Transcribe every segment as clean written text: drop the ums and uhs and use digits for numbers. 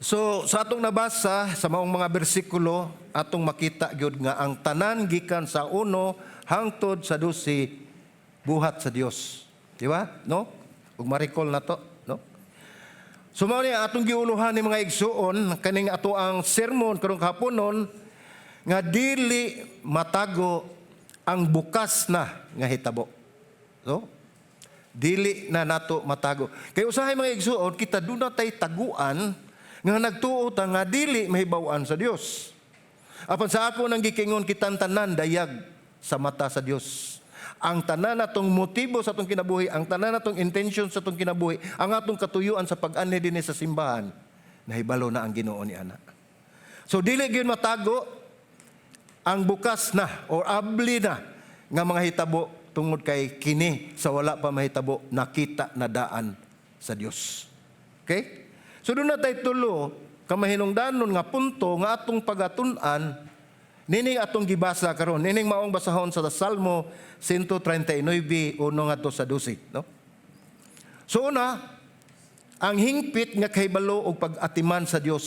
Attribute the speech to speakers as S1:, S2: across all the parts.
S1: So sa atong nabasa sa maong mga bersikulo, atong makita gyud nga ang tanan gikan sa 1 hangtod sa 12 buhat sa Dios. Di ba? No? Ug ma-recall na to, no? So mao ni atong giuluhan ni mga igsuon kaning ato ang sermon karong kahaponon nga dili matago ang bukas na nga hitabo. So, dili na nato matago. Kay usahay, mga igsuon, kita duna tay taguan nga nagtuo ta nga dili mahibaw-an sa Dios. Apan sa ako nang gikingon, kitang tanan dayag sa mata sa Dios. Ang tanan natong motibo sa atong kinabuhi, ang tanan natong intention sa atong kinabuhi, ang atong katuyuan sa pag-anhi dinhi sa simbahan, nahibalo na ang Ginoo ni ana. So dili gyud matago ang bukas na or abli na nga mga hitabo tungod kay kini sa wala pa mahitabo, nakita na daan sa Dios. Okay? So duna tay tulo ka mahinungdanon nga punto nga atong pagatun-an nining atong gibasa karon, nining maong basahon sa Salmo 139, 1 ngadto sa 12, no? So una, ang hingpit nga kahibalo og pag-atiman sa Dios.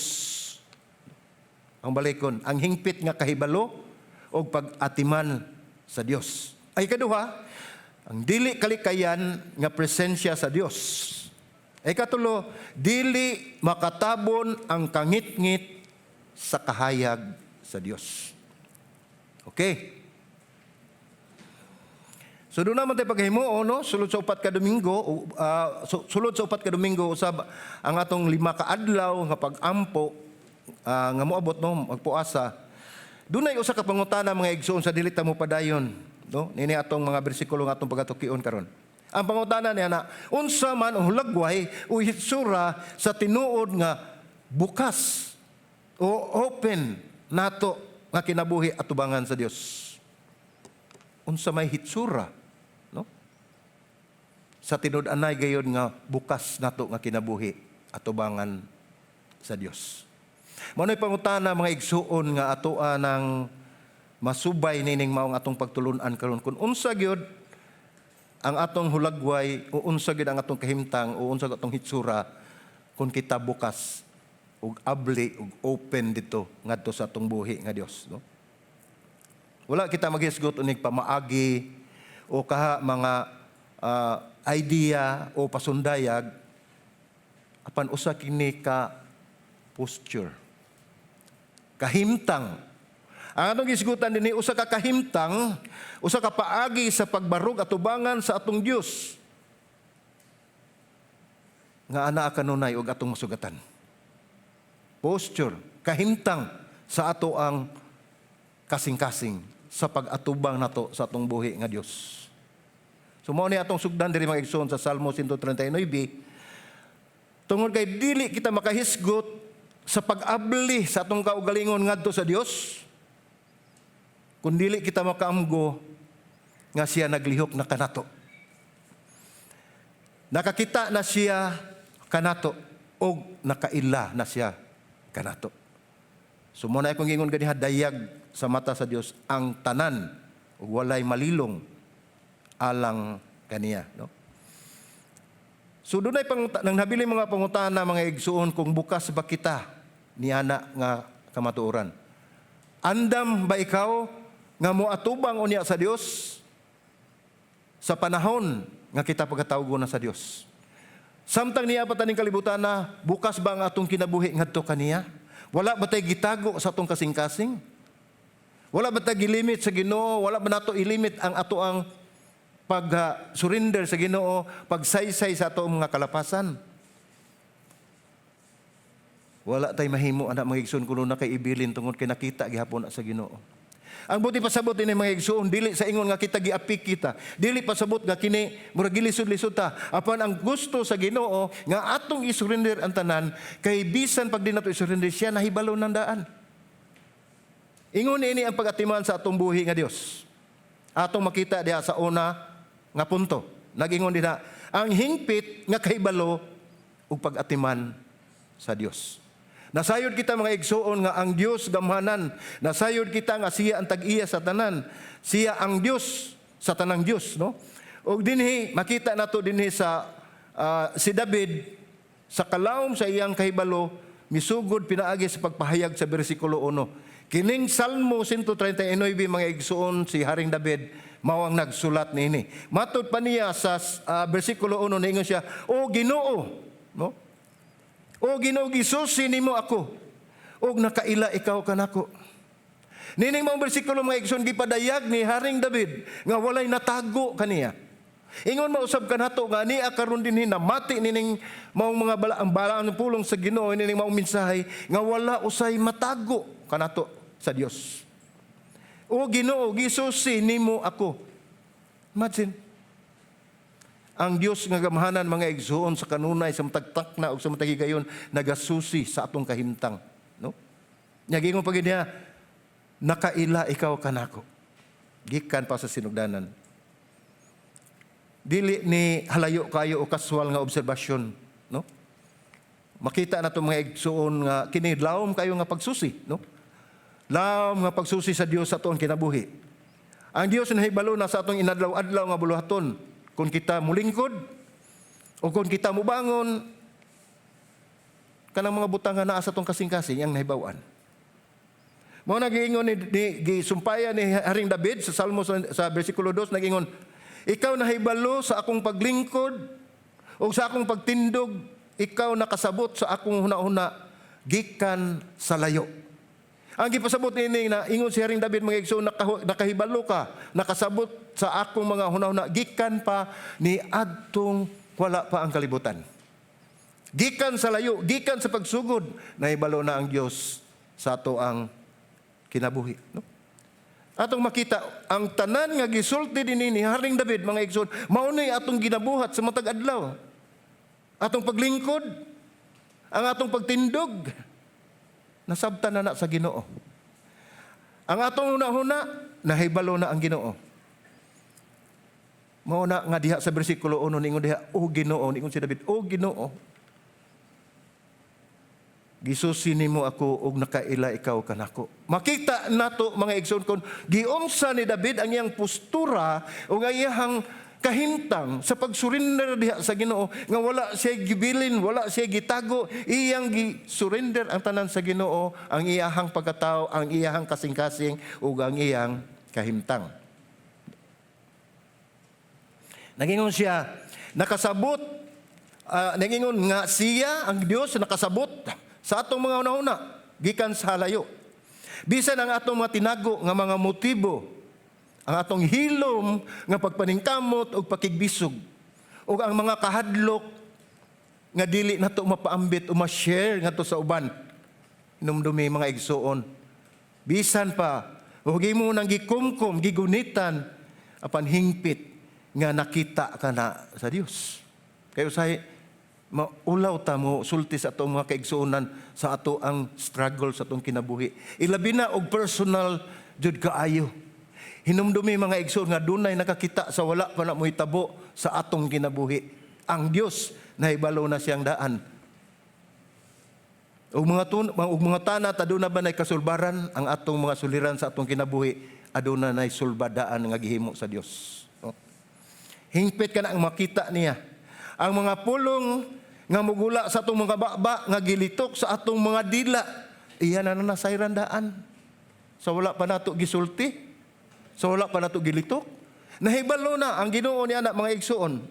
S1: Ang balikon, ang hingpit nga kahibalo og pag-atiman sa Dios. Ay kaduha, ang dili kalikayan nga presensya sa Dios. Ay katulo, dili makatabon ang kangitngit sa kahayag sa Dios. Okay. So duna man tay paghimuon, no, sulod sa 4 ka Domingo, sulod sa 4 ka Domingo usab ang atong 5 ka adlaw nga pag-ampo nga moabot, no, magpuasa. Dunay usa ka pangutana, mga igsoon, sa dili ta mo padayon, no? Nini atong mga bersikulo nga atong pagatukion karon. Ang pangutana niya na, unsa man ang hulagway o hitsura sa tinuod nga bukas o open nato nga kinabuhi atubangan sa Dios? Unsa may hitsura, no? Sa tinud-anay gayod nga bukas nato nga kinabuhi atubangan sa Dios. Mao na'y pangutana, mga igsuon, nga atoa ng masubay nining maong atong pagtulunan karon kung unsa gyud ang atong hulagway o unsa gyud ang atong kahimtang o unsa atong hitsura kung kita bukas ug abli ug open dito ngadto sa atong buhi nga Dios, no? Wala kita maghisgot unig pamaagi o kaha mga idea o pasundayag, apan usa kini ka posture, kahimtang. Ang atong gisgutan dinhi, usa ka kahimtang, usa ka paagi sa pagbarog atubangan sa atong Dios nga anaa kanunay og atong masugatan. Posture, kahimtang sa ato ang kasing-kasing sa pag-atubang nato sa atong buhi nga Dios. So mao ni atong sugdan diri, mga igsoon, sa Salmo 139, tungod kay dili kita makahisgot sa pag-abli sa atong kaugalingon ngadto sa Dios kung dili kita makaamgo nga siya naglihok na kanato. Nakakita na siya kanato og nakaila na siya kanato. So mao na akong gingon ganiha, dayag sa mata sa Dios ang tanan ug walay malilong alang kaniya, no? So dunay pang nang nabili mga pangutana, mga igsuon, kung bukas ba kita niana nga kamatuoran. Andam ba ikaw nga moatubang unya sa Dios sa panahon nga kita pagkatawgon na sa Dios? Samtang niya pa taning kalibutan na, bukas ba ang atong kinabuhi ngadto kaniya? Wala ba tay gitago sa atong kasing-kasing? Wala ba tay gilimit sa Ginoo? Wala ba nato ilimit ang ato ang pag-surrender sa Ginoo, pagsaysay sa ato mga kalapasan? Wala tay mahimo ana, mga igsoon, kuno na kay ibilin tungod kay nakita gihapon na sa Ginoo. Ang buti pasabot ini, mga igsoon, dili sa ingon nga kita giapik kita. Dili pasabot nga kini murag gilisod-lisod ta. Apan ang gusto sa Ginoo nga atong isurrender ang tanan kay bisan pag di nato isurrender, siya nahibalo ng daan. Ingon ini ang pagatiman sa atong buhi nga Dios. Atong makita diha sa una nga punto. Nagingon dinha ang hingpit nga kahibalo ug pag-atiman sa Dios. Nasayod kita, mga igsuon, nga ang Dios gamhanan. Nasayod kita nga siya ang tag-iya sa tanan. Siya ang Dios sa tanang Dios, no? Ug dinhi makita nato dinhi sa si David sa kalawom sa iyang kahibalo Misugod pinaagi sa pagpahayag sa bersikulo 1. Kining Salmo 139, mga igsuon, si Haring David mao ang nagsulat niini. Matud pa niya sa bersikulo 1, niingon siya, "O Ginoo," no? "O Ginoo, gisusi nimo ako ug nakaila ikaw kanako." Nining mga bersikulo, mga igsoon, gipadayag ni Haring David nga walay natago kaniya. Ingon mausab kanato nga niya karon dinhi namati nining maong mga bala, ang balaan ng pulong sa Ginoo, nining maong mensahe nga wala usay matago kanato sa Dios. "O Ginoo, gisusi nimo ako." Imagine, ang Dios nga gamhanan, mga igsuon, sa kanunay, sa matag takna ug sa matag higayon nagasusi sa atong kahimtang, no? Nya giingon pa niya, "Nakaila ikaw kanako gikan pa sa sinugdanan." Dili ni halayo kayo o casual nga obserbasyon, no? Makita nato, mga igsuon, nga kini lawom kayo nga pagsusi, no? Lawom nga pagsusi sa Dios sa atong kinabuhi. Ang Dios nahibalo na sa atong inadlaw-adlaw nga buluhaton. Kung kita mulingkod o kung kita mubangon, kanang mga butang nga naa sa atong kasing-kasing ang nahibaw-an. Mao nagiingon ni gisumpayan ni Haring David sa Salmo sa bersikulo 2, nagingon, "Ikaw nahibalo sa akong paglingkod o sa akong pagtindog, ikaw nakasabot sa akong hunahuna gikan sa layo." Ang gipasabot niini na ingon si Haring David, mga igsoon, nakahibalo ka, nakasabot sa akong mga hunahuna gikan pa ni adtong wala pa ang kalibutan. Gikan sa layo, gikan sa pagsugod, nahibalo na ang Dios sa ato ang kinabuhi. No? Atong makita ang tanan nga gisulti dinhi ni Haring David, mga igsoon, mao ni atong ginabuhat sa matag adlaw. Atong paglingkod, ang atong pagtindog, nasabtan na na sa Ginoo. Ang atong hunahuna, nahibalo na ang Ginoo. Mao na nga diha sa bersikulo 1 ningon diha, "O Ginoo," ningon si David, "O Ginoo, gisusi nimo ako ug nakaila ikaw kanako." Makita nato, mga igsoon, kon giunsa ni David ang iyang postura ug ang iyang kahimtang sa pagsurrender diha sa Ginoo nga wala siya gibilin, wala siya gitago, iyang gi-surrender ang tanan sa Ginoo, ang iyahang pagkatao, ang iyahang kasing-kasing ug ang iyang kahimtang. Nagingon siya, nakasabot, nagingon nga siya, ang Dios, nakasabot sa atong mga hunahuna gikan sa layo. Bisan ang atong mga tinago nga mga motibo, ang atong hilom nga pagpaningkamot ug pakigbisog, ug ang mga kahadlok nga dili nato mapaambit o ma-share ngadto sa uban. Hinumdumi, mga igsuon. Bisan pa, ug imo nang gikumkum, gigunitan, apan hingpit nga nakita ka na sa Dios. Kay usahay maulaw ta mo sulti sa atong mga kaigsuonan sa ato ang struggle sa atong kinabuhi. Ilabi na og personal jud kaayo. Hinumdumi, mga igsoon, nga dunay nakakita sa wala pa na mohitabo sa atong kinabuhi. Ang Dios, nahibalo na siyang daan. Ug mga tana ta aduna ba nay kasulbaran ang atong mga suliran sa atong kinabuhi, aduna nay sulbadaan nga gihimo sa Dios. Oh. Hingpit ka na ang makita niya. Ang mga pulong nga mugula sa atong mga baba, nga gilitok sa atong mga dila, iya na nasayran daan. Sa wala pa nato gisulti, sa wala pa nato gilitok. Nahibalo na ang Ginoo niya na, mga igsuon.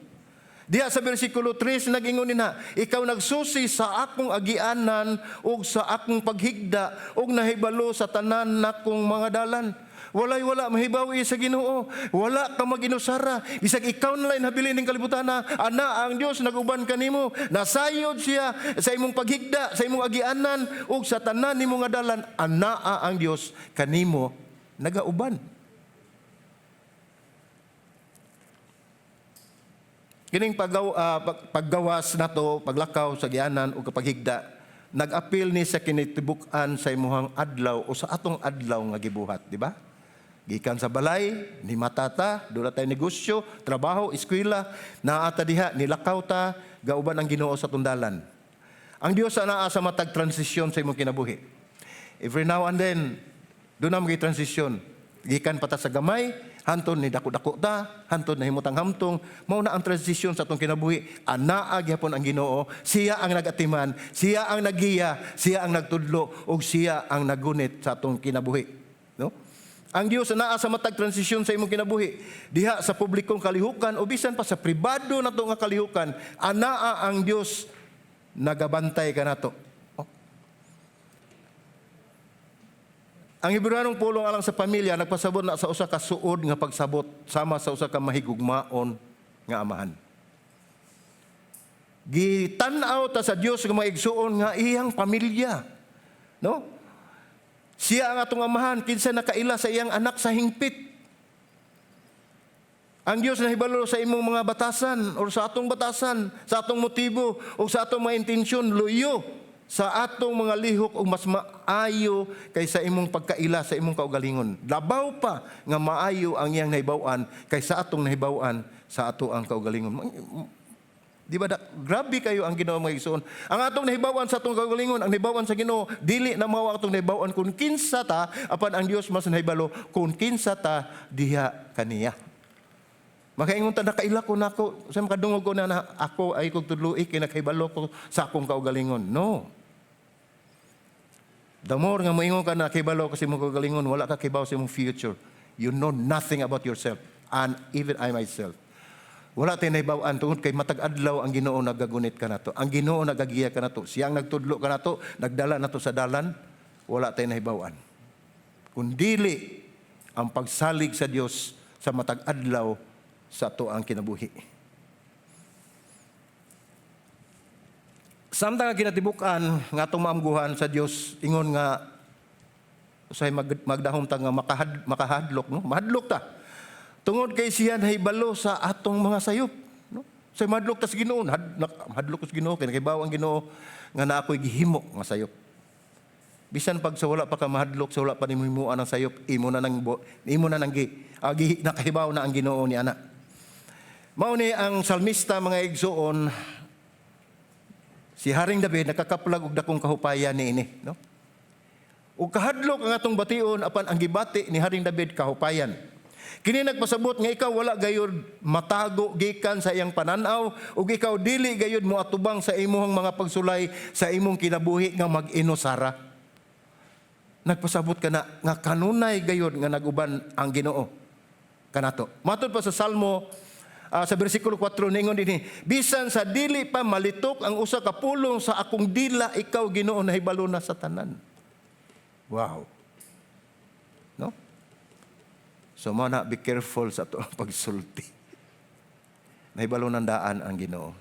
S1: Diha sa bersikulo 3 nagingon na, "Ikaw nagsusi sa akong agianan ug sa akong paghigda ug nahibalo sa tanan nakong mga dalan." Walay wala mahibawi sa Ginoo. Wala ka maginusara. Bisag ikaw na lang habilin ning kalibutan na, ana ang Dios naguban kanimo. Nasayod siya sa imong paghigda, sa imong agianan ug sa tanan nimo nga dalan, anaa ang Dios kanimo nagauban. Kining paggawas nato, paglakaw sa gianan o kapaghigda, nag-apil ni sa kinitibuk-an sa imuhang adlaw o sa atong adlaw nga gibuhat, di ba? Gikan sa balay, ni matata, dula tayo negosyo, trabaho, eskwela, naa ta diha, nilakaw ta, gauban ang Ginoo sa tundalan. Ang Dios anaa sa matag transisyon sa imong kinabuhi. Every now and then, doon na transition. Gikan pa ta sa gamay, Hantod ni dako-dako ta, hantod nahimo tang hamtong, mao na ang transition sa atong kinabuhi. Anaa gyapon ang Ginoo, siya ang nagatiman, siya ang naggiya, siya ang nagtudlo ug siya ang nagunit sa atong kinabuhi. No? Ang Dios naa sa matag transisyon sa imong kinabuhi. Diha sa publikong kalihukan o bisan pa sa pribado nato nga kalihukan, anaa ang Dios, nagabantay kanato. Oh. Ang Hebreanong pulong alang sa pamilya nagpasabot na sa usa ka suod nga pagsabot sama sa usa ka mahigugmaon nga amahan. Gitan-aw ta sa Dios nga mga igsuon nga iyang pamilya. No? Siya ang atong amahan, kinsa nakaila sa iyang anak sa hingpit. Ang Dios nahibalo sa imong mga batasan or sa atong batasan, sa atong motibo o sa atong mga intensyon, luyo sa atong mga lihok ug mas maayo kaysa imong pagkaila sa imong kaugalingon. Labaw pa nga maayo ang iyang nahibaw-an kaysa atong nahibaw-an sa ato ang kaugalingon. Di ba da, grabe kayo ang Ginoo, mga igsoon. Ang atong nahibaw-an sa atong kaugalingon, ang nahibaw-an sa Ginoo, dili na mao ang atong nahibaw-an kung kinsa ta, apan ang Dios mas nahibalo kung kinsa ta diha kaniya. Makaingon ta, "Nakaila ko nako, sa makadungog ko na, na ako ay kog tudloi kay nakahibalo ko sa akong kaugalingon." No. The more nga moingon ka na kahibalo ka sa imong kaugalingon, wala ka kibaw sa imong future. You know nothing about yourself and even I myself. Wala tay nahibaw-an tungod kay matag adlaw ang Ginoo nagagunit kanato. Ang Ginoo nagagiya kanato. Siya ang nagtudlo kanato, nagdala nato sa dalan, wala tay nahibaw-an. Kun dili ang pagsalig sa Dios sa matag adlaw sa ato ang kinabuhi. Samtang nga kinatibuk-an nga atong maamguhan sa Dios, ingon nga usahay magdahom ta nga makahadlok, no? Mahadlok ta. Tungod kay siya nahibalo sa atong mga sayop, no? Say mahadlok ta sa Ginoo, mahadlok ko sa Ginoo kay nakibaw ang Ginoo nga naa ako'y gihimo nga sayop. Bisan pag sa wala pa ka mahadlok, sa wala pa nimo himuan ang sayop, imo na nang gi nakahibaw na ang Ginoo ni ana. Mao ni ang salmista, mga igsuon, si Haring David, nakakaplag og dakong kahupayan niini, no? Ug kahadlok ang atong bation, apan ang gibati ni Haring David kahupayan. Kini nagpasabot nga ikaw wala gayud matago gikan sa iyang pananaw ug ikaw dili gayud moatubang sa imong mga pagsulay sa imong kinabuhi nga mag-inusara. Nagpasabot ka na nga kanunay gayud nga naguban ang Ginoo kanato. Matod pa sa Salmo sa bersikulo 4, ningon dinhi, "Bisan sa dili pa malitok ang usa ka pulong sa akong dila, ikaw, Ginoo, nahibalo na sa tanan." Wow. No? So mao na, be careful sa ato ang pagsulti. Nahibalo ng daan ang Ginoo.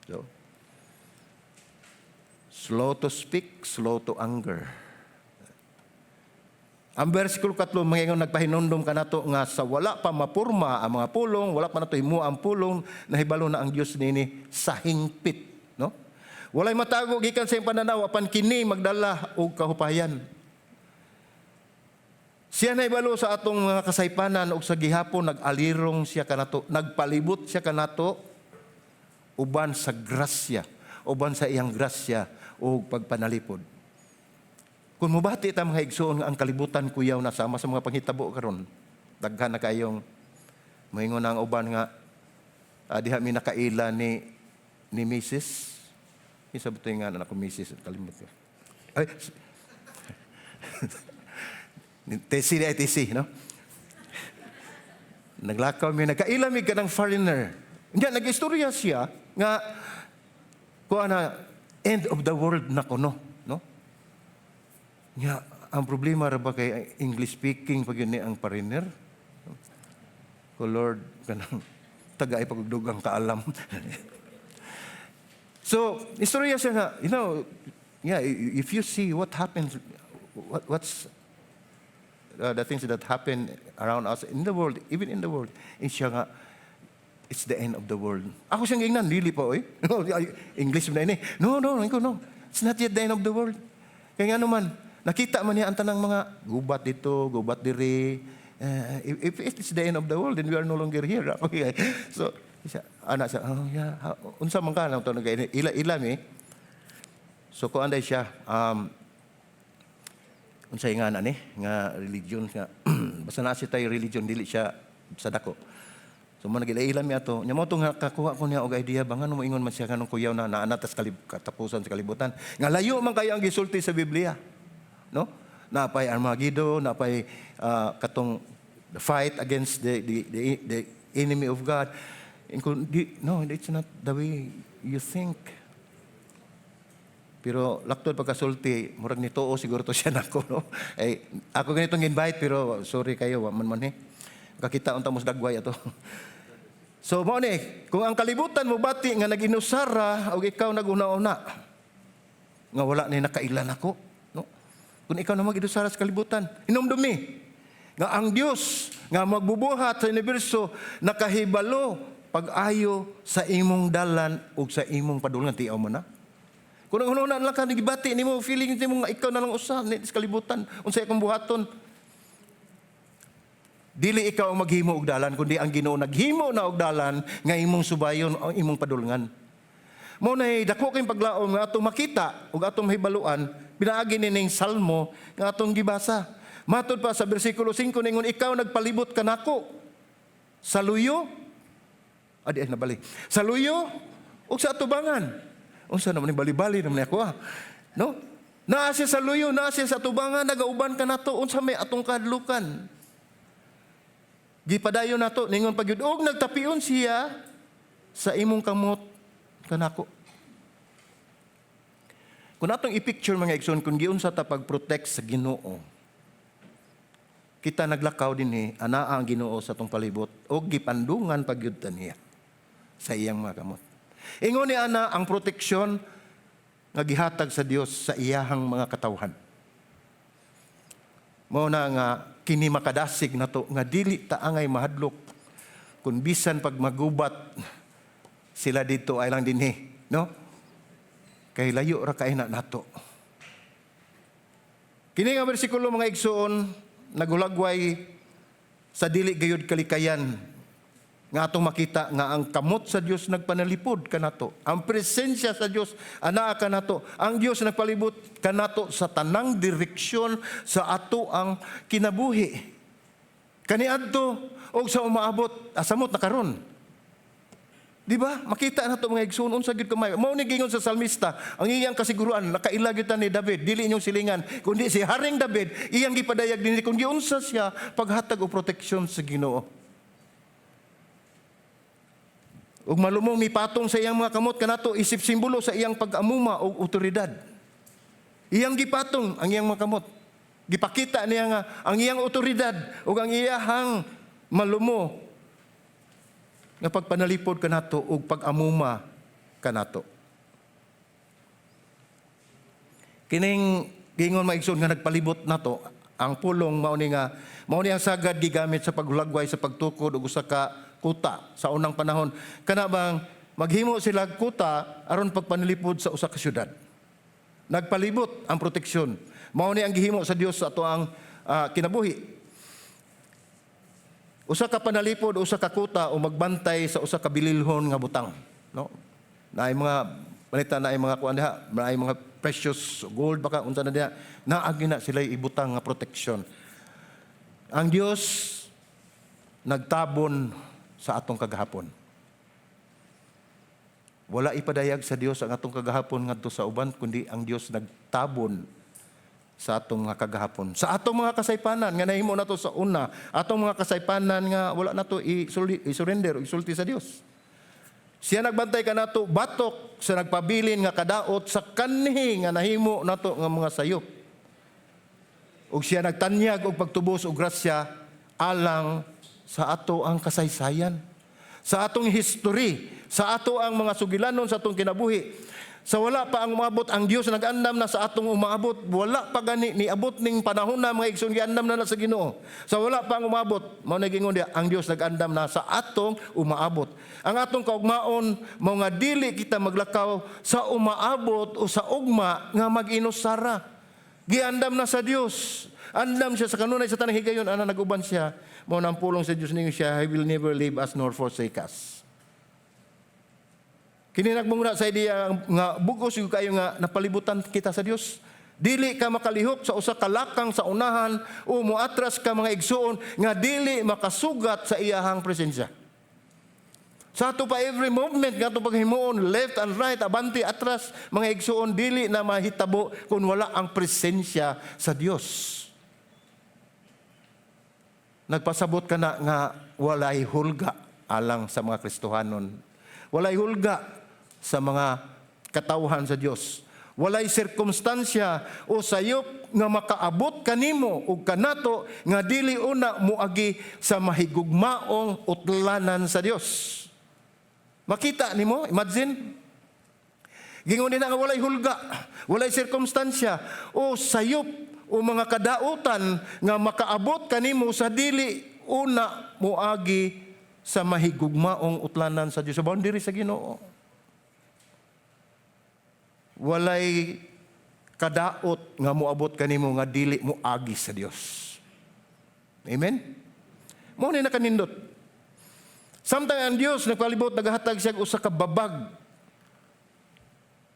S1: So, slow to speak, slow to anger. Ang versikulo 3, mga ingon, nagpahinumdom kanato nga sa wala pa mapurma ang mga pulong, wala pa nato himo ang pulong, nahibalo na ang Dios nini sa hingpit, no? Walay matago gikan sa iyang pananaw, apan kini magdala og kahupayan. Siya nahibalo sa atong mga kasaypanan ug sa gihapon nag-alirong siya kanato, nagpalibot siya kanato uban sa grasya, uban sa iyang grasya ug pagpanalipod. Kung mubati ta, mga igsoon, nga ang kalibutan kuyaw na sama sa mga panghitabo karon, daghan na kayong moingon ang uban nga diha mi nakaila ni Mrs. Kinsa ba nga anak ko, Mrs.? Kalimot ko. Ay, ni Tessie di ay Tessie, no? Naglakaw mi, nagkaila mi kanang foreigner. Hindi, nag-istorya siya nga kuha na end of the world na kuno, no? Nga, ang problema ra ba kay English speaking pag yun ni ang foreigner? Ko Lord, kanang taga ay pagdugang kaalam. So, istorya siya nga, yeah, if you see what happens, what's the things that happen around us in the world, even in the world, in siya nga, it's the end of the world. Ako siyang ingnan, "Dili pa, oy. English na ini." "No, no, no, no. It's not yet the end of the world. Kaya nga naman, nakita man niya ang tanang mga gubat dito, gubat diri. If it's the end of the world, then we are no longer here." Okay. So, siya, anak siya, "Oh yeah, unsa man ka nang to ila ila mi." So kuan day siya, unsay nga na ni nga religion nga basta naa siya tayo religion, dili siya sa dako. So mo nagila mi ato. Nya mo tong kakuha ko niya og idea ba, ngano moingon man siya kanong kuyaw na naa na tas katapusan sa kalibutan? Nga layo man kayo ang gisulti sa Biblia. No? Napay Armageddon, napay katong the fight against the enemy of God. Ingon, di, no, it's not the way you think. Pero laktod pagkasulti, murag nituo siguro to siya nako, no. Eh, ako ganitong invite, pero sorry kayo, wa man man eh. Kakita unta mo sa dagway ato. So mao ni, kung ang kalibutan mo bati nga nag-inusara og ikaw naguna-una nga wala ni nakailan ako, no? Kung ikaw na mag-inusara sa kalibutan, hinumdumi nga ang Dios nga magbubuhat sa universo nakahibalo pag-ayo sa imong dalan ug sa imong padulngan. Tiaw mo na. Kung ang hunahuna lang ka, nagibati nimo, feeling nimo nga ikaw na lang usa ni sa kalibutan, unsay akong buhaton. Dili ikaw ang maghimo og dalan, kundi ang Ginoo naghimo na og dalan nga imong subayon ang imong padulngan. Mao na dako kayong paglaom nga atong makita ug atong mahibaluan pinaagi nining salmo nga atong gibasa. Matod pa sa bersikulo 5, ningon, "Ikaw nagpalibot kanako sa luyo." Adi ay nabali. Sa luyo ug sa atubangan. Unsa naman ni bali-bali naman ni ako ah. No? Naa siya sa luyo, naa siya sa atubangan, nagauban kanato, unsa may atong kahadlukan? Gipadayon nato, ningon pa gyud, "Og nagtapion siya sa imong kamot kanako." Kung atong i-picture, mga igsoon, kung giunsa ta pag-protect sa Ginoo, kita naglakaw dinhi, anaa ang Ginoo sa atong palibot og gipandungan pa gyud ta niya sa iyang mga kamot. Ingon ni ana ang proteksyon nga gihatag sa Dios sa iyahang mga katawhan. Mao na nga kini makadasig nato nga dili ta angay mahadlok kung bisan pag magubat sila dito ay lang dinhi, no? Kay layo ra kay na nato. Kini nga bersikulo, mga igsoon, nagulagway sa dili gayud kalikayan nga atong makita nga ang kamot sa Dios nagpanalipod kanato. Ang presensya sa Dios anaa kanato. Ang Dios nagpalibot kanato sa tanang direksyon sa ato ang kinabuhi. Kaniadto og sa umaabot, asamot na karon. Di ba? Makita na to, mga igsoon, unsa gyud kamay. Mao ni gingon sa salmista, ang iyang kasiguruan, nakaila gyud ta ni David, dili inyong silingan, kundi si Haring David, iyang gipadayag dinhi kung giunsa siya paghatag og proteksyon sa Ginoo. Ug malumong mipatong sa iyang mga kamot kanato isip simbolo sa iyang pag-amuma og otoridad. Iyang gipatong ang iyang mga kamot. Gipakita niya nga ang iyang otoridad ug ang iyahang malumo nga pagpanalipod kanato ug pag-amuma kanato. Kining gingon, mga igsoon, nga nagpalibot nato, ang pulong mao ni nga mao ni ang sagad gigamit sa paghulagway sa pagtukod og usa ka kuta sa unang panahon. Kana bang maghimo sila og kuta aron pagpanalipod sa usa ka syudad. Nagpalibot ang proteksyon. Mao ni ang gihimo sa Dios sa ato ang kinabuhi. Usa ka panalipod, usa ka kuta o magbantay sa usa ka bililhon nga butang, no? Naay mga balita, naay mga kuan diha, naay mga precious gold baka unsa na diha, naagi na sila ibutang nga protection. Ang Dios nagtabon sa atong kagahapon. Wala ipadayag sa Dios ang atong kagahapon ngadto sa uban, kundi ang Dios nagtabon sa atong mga kagahapon. Sa atong mga kasaypanan nga nahimo nato sa una, atong mga kasaypanan nga wala nato i-surrender o isulti sa Dios. Siya nagbantay kanato batok sa nagpabilin nga kadaot sa kanhi nga nahimo nato nga mga sayop. Ug siya nagtanyag og pagtubos og grasya alang sa ato ang kasaysayan, sa atong history, sa ato ang mga sugilanon sa atong kinabuhi. Sa wala pa ang umabot, ang Dios nag-andam na sa atong umaabot. Wala pa gani niabot ning panahon na, mga igsoon, giandam na na sa Ginoo. Sa wala pa ang umabot, mao na gingon diya, ang Dios nag-andam na sa atong umaabot. Ang atong kaugmaon mao nga dili kita maglakaw sa umaabot o sa ugma nga mag-inusara. Giandam na sa Dios. Andam siya sa kanunay sa tanang higayon ana nag-uban siya. Mao nang pulong sa Dios ningon siya, "He will never leave us nor forsake us." Kini nagmunguna sa ideya nga bugos yung kayo nga napalibutan kita sa Dios. Dili ka makalihok sa usa ka lakang sa unahan o muatras ka, mga igsuon, nga dili makasugat sa iyahang presensya. Sa ato pa every movement nga ato paghimuon, left and right, abante, atras, mga igsuon, dili na mahitabo kung wala ang presensya sa Dios. Nagpasabot ka na nga walay hulga alang sa mga Kristohanon. Walay hulga sa mga katawhan sa Dios. Walay sirkumstansya o sayop nga makaabot kanimo ug kanato nga dili una muagi sa mahigugmaong utlanan sa Dios. Makita nimo, imagine. Gingon nila nga walay hulga, walay sirkumstansya o sayop o mga kadautan nga makaabot kanimo sa dili una muagi sa mahigugmaong utlanan sa Dios, sa boundary sa Ginoo. Walay kadaot nga moabot kanimo nga dili moagi sa Dios. Amen? Mao ni nakanindot. Samtang ang Dios nagpalibot, nagahatag siya og usa ka babag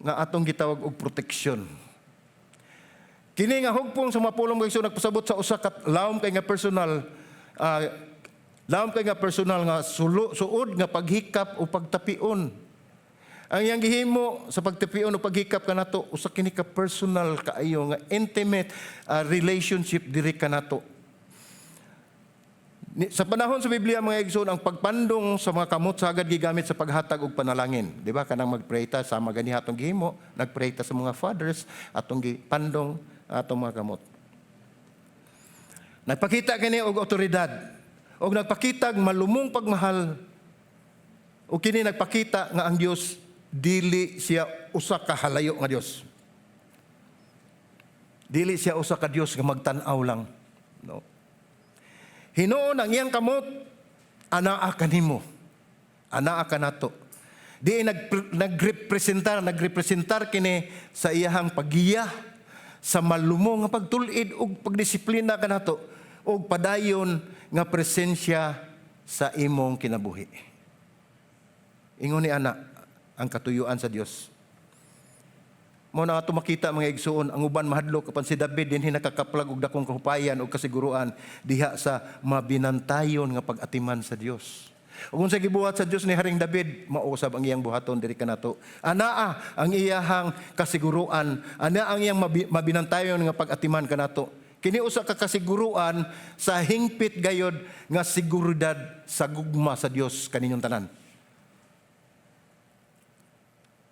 S1: nga atong gitawag og proteksyon. Kini nga hugpong sa mga pulong, mga igsoon, nagpasabot sa usa ka lawom kay nga personal nga suod nga paghikap o pagtapion. Ang iyang gihimo sa pagtapion o paghikap kanato, usa kini ka personal kaayo nga intimate relationship diri kanato. Sa panahon sa Biblia, mga igsoon, ang pagpandong sa mga kamot sagad gigamit sa paghatag og panalangin. Di ba? Kanang magpray ta sama gani atong gihimo, nagpray ta sa mga fathers, atong gipandong atong mga kamot. Nagpakita kini og otoridad og nagpakita og malumong pagmahal. O kini nagpakita nga ang Dios dili siya usa ka halayo nga Dios. Dili siya usa ka Dios nga magtan-aw lang. No. Hinuon ang iyang kamot anaa kanimo. Anaa kanato. Di nagrepresentar kini sa iyahang pagiya sa malumo nga pagtul-id ug pagdisiplina kanato ug padayon nga presensya sa imong kinabuhi. Ingon ni ana ang katuyuan sa Dios. Mao na ato makita, mga igsuon, ang uban mahadlok, apan si David dinhi nakakaplag og dakong kahupayan og kasiguruan diha sa mabinantayon nga pag-atiman sa Dios. Ug kung sa gibuhat sa Dios ni Haring David, mao usab ang iyang buhaton diri kanato. Anaa ang iyahang kasiguruan, ana ang iyang mabinantayon nga pag-atiman kanato. Kini usa ka kasiguruan sa hingpit gayod nga seguridad sa gugma sa Dios kaninyong tanan.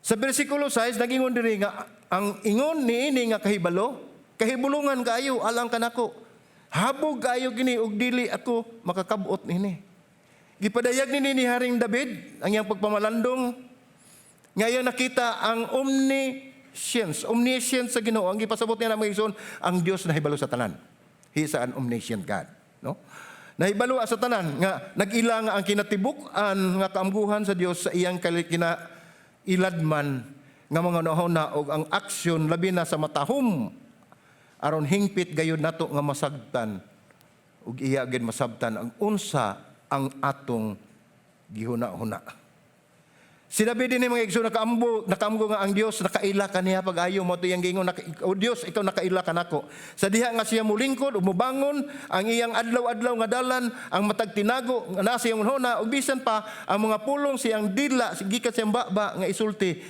S1: Sa bersikulo 6, nagingon diri nga ang ingon niini nga kahibalo, kahibulungan kaayo alang kanako. Habog kaayo kini ug dili ako makakabot niini. Gipadayag nini ni Haring David ang iyang pagpamalandong nga iyang nakita ang omniscience, omniscience sa Ginoo. Ang gipasabot niya na, mga igsoon, ang Dios nahibalo sa tanan. He is an omniscient God, no? Nahibalo sa tanan nga nag-ila nga ang kinatibuk-an nga kaamguhan sa Dios sa iyang kina iladman nga mga hunahuna og ang aksyon, labi na sa matahom, aron hingpit gayud nato nga masabtan ug iya gid masabtan ang unsa ang atong gihuna-huna. Sinabi din ni, mga igsoon, nakaamgo nga ang Dios nakaila kaniya pag-ayo. Mao to iyang giingon, "O Dios, ikaw nakaila kanako." Sa diha nga siya mulingkod o mubangon, ang iyang adlaw-adlaw nga dalan, ang matag tinago nga nasa iyang hunahuna ug bisan pa ang mga pulong siyang dila gikan siyang baba nga isulti,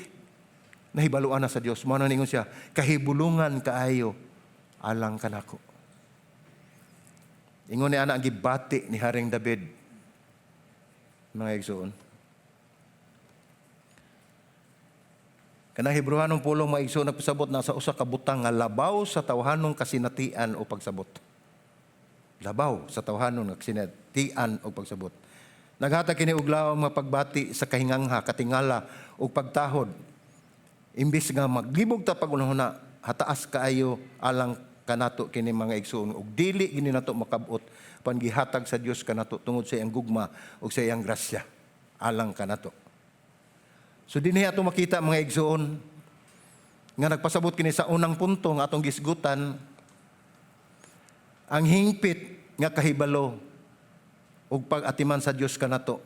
S1: nahibaluan na sa Dios. Mao na ningon siya, "Kahibulungan kaayo alang kanako." Ingon ni ana ang gibati ni Haring David, mga igsoon. Kanang Hebreohanong pulong, mga igsoon, nagpasabot na sa usa ka butang nga labaw sa tawhanong kasinatian o pagsabot. Labaw sa tawhanon nga kasinatian o pagsabot. Naghatag kini og lawom nga pagbati sa kahingangha, katingala ug pagtahod. Imbis nga maglibog ta paghunahuna, hataas kaayo alang kanato kini, mga igsoon, ug dili gini nato makabot pan gihatag sa Dios kanato tungod sa iyang gugma ug sa iyang grasya alang kanato. So dinhi ato makita, mga igsoon, nga nagpasabot kini sa unang punto nga atong gisgutan, ang hingpit nga kahibalo ug pag-atiman sa Dios kanato,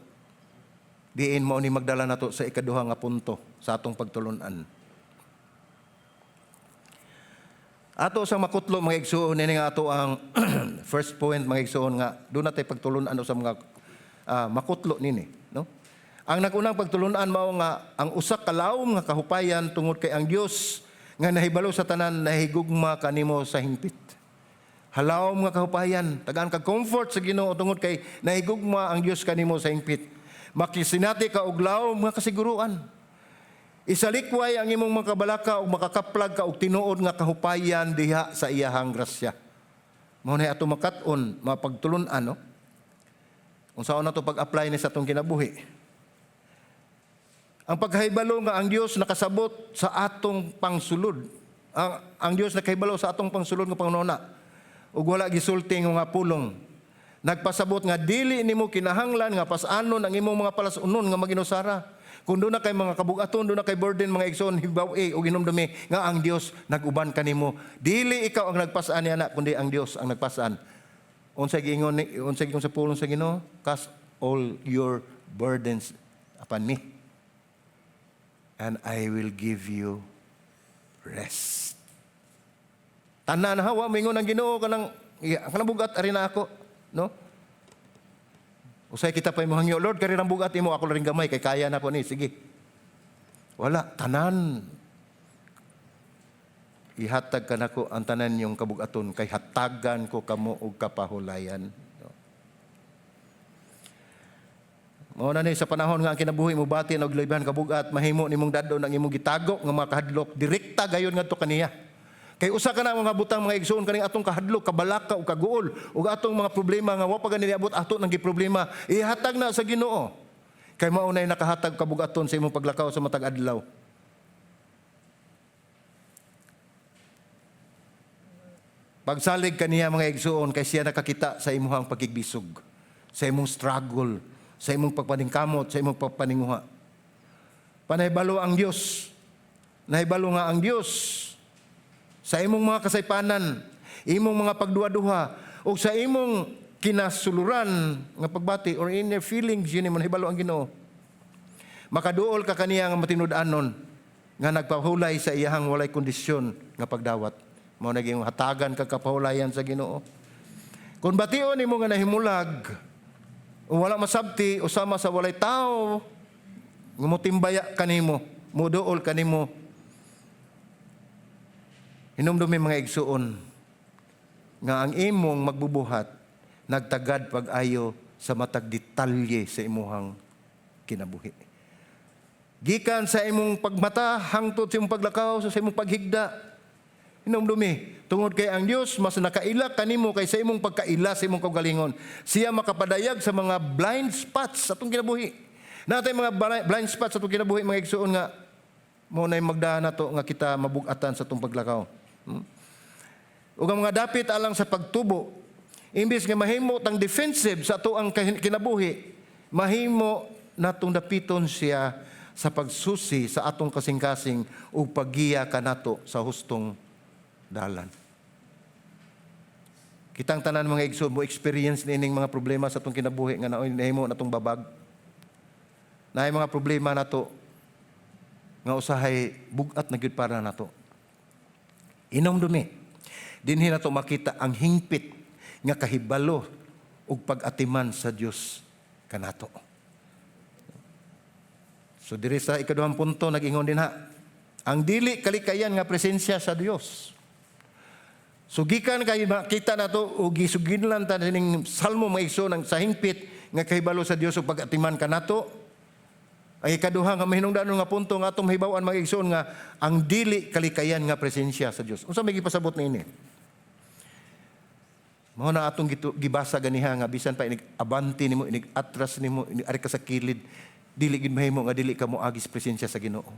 S1: diin mao ni magdala nato sa ikaduha nga punto sa atong pagtulun-an. Ato sa makutlo, mga igsuon, ini nga ato ang first point, mga igsuon, nga duna tay pagtulunan sa mga makutlo nini, no? Ang nagunang pagtulunan mao nga ang usa ka lawom nga kahupayan tungod kay ang Dios nga nahibalo sa tanan nahigugma kanimo sa hingpit. Halawom nga kahupayan, tagaan ka comfort sa Ginoo tungod kay nahigugma ang Dios kanimo sa hingpit. Makisinati ka og lawom nga kasiguruan. Isalikway ang imong mga kabalaka ug makakaplag ka og tinuod nga kahupayan diha sa iyahang grasya. Mao na ato makat-on, mapagtulun-an, no? Unsaon nato pag-apply ni sa atong kinabuhi? Ang pagkahibalo nga ang Dios nakasabot sa atong pangsulod. Ang Dios nakahibalo sa atong pangsulod nga panghunahuna. Ug wala gisulti nga mga pulong. Nagpasabot nga dili nimo kinahanglan nga pas-anon ang imong mga palas-unon nga maginusara. Kung duna kay mga kabugaton, duna kay burden, mga igsoon, hibaw-i ug hinumdumi nga ang Dios nag-uban kanimo. Dili ikaw ang nagpas-an niya, kundi ang Dios ang nagpas-an. Unsay giingon sa pulong sa Ginoo? "Cast all your burdens upon me, and I will give you rest." Tanan hawa moingon ang Ginoo kanang kanang bugat ari na ako, no? Usay kita pa mo hangyo, "Lord, kari ng bugat imo, ako rin gamay kay kaya na ko ni." Sige. Wala, tanan. "Ihatag kanako ang tanan yung kabugaton kay hatagan ko kamo og kapahulayan." No? Mao na ni sa panahon nga ang kinabuhi mo bati og labihan kabugat, mahimo nimong dadon ang imong gitago nga mga kahadlok direkta gayon ngadto kaniya. Kay usa ka na mga butang, mga igsoon, kaning atong kahadlok, kabalaka ug kaguol ug atong mga problema nga wa pa gani niabot ato nang giproblema, ihatag na sa Ginoo. Kay mao nay nakahatag kabugaton sa imong paglakaw sa matag adlaw. Pagsalig kaniya, mga igsoon, kay siya nakakita sa imuhang pakigbisog, sa imong struggle, sa imong pagpaningkamot, sa imong pagpaninguha. Panahibalo ang Dios. Nahibalo nga ang Dios sa imong mga kasaypanan, imong mga pagduha-duha, o sa imong kinasuluran nga pagbati or inner feelings, yun mo nahibalo ang Ginoo. Makaduol ka kaniya nga matinud-anon nga nagpahulay sa iyahang walay kondisyon nga pagdawat. Mao naging hatagan ka kapahulayan sa Ginoo. Kung bation nimo nga nahimulag o wala masabti o sama sa walay tao nga motimbaya kanimo, moduol kanimo, hinumdumi, mga igsuon, nga ang imong magbubuhat nagtagad pag-ayo sa matag detalye sa imuhang kinabuhi. Gikan sa imong pagmata hangtod sa imong paglakaw, sa imong paghigda. Hinumdumi, tungod kay ang Dios mas nakaila kanimo kaysa imong pagkaila sa imong kaugalingon. Siya makapadayag sa mga blind spots sa atong kinabuhi. Naa tay mga blind spots sa atong kinabuhi, mga igsuon, nga mao nay magdaan nato nga kita mabugatan sa atong paglakaw. Ug ang mga dapit alang sa pagtubo, imbis nga mahimo tang defensive sa ato ang kinabuhi, mahimo natong dapiton siya sa pagsusi sa atong kasing-kasing ug paggiya kanato sa hustong dalan. Kitang tanan, mga igsoon, mo experience niining mga problema sa atong kinabuhi nga naoy nahimo natong babag. Naay mga problema nato nga usahay bugat na gyud para nato. Hinumdumi. Dinhi nato makita ang hingpit nga kahibalo ug pag-atiman sa Dios kanato. So diri sa ikaduhang punto, nag-ingon dinha ang dili kalikayan nga presensya sa Dios. So gikan kay makita nato og gisuginlan ta sining salmo, mga igsoon, ang sa hingpit nga kahibalo sa Dios ug pag-atiman kanato. Ang ikaduha nga mahinungdanon nga punto nga atong mahibaw-an, mga igsoon, nga ang dili kalikayan nga presensya sa Dios. Unsa may gipasabot niini? Mao na atong gibasa ganiha nga bisan pa inig abante nimo, inig atras nimo, inig ari ka sa kilid, dili gid mahimo nga dili ka moagi sa presensya sa Ginoo.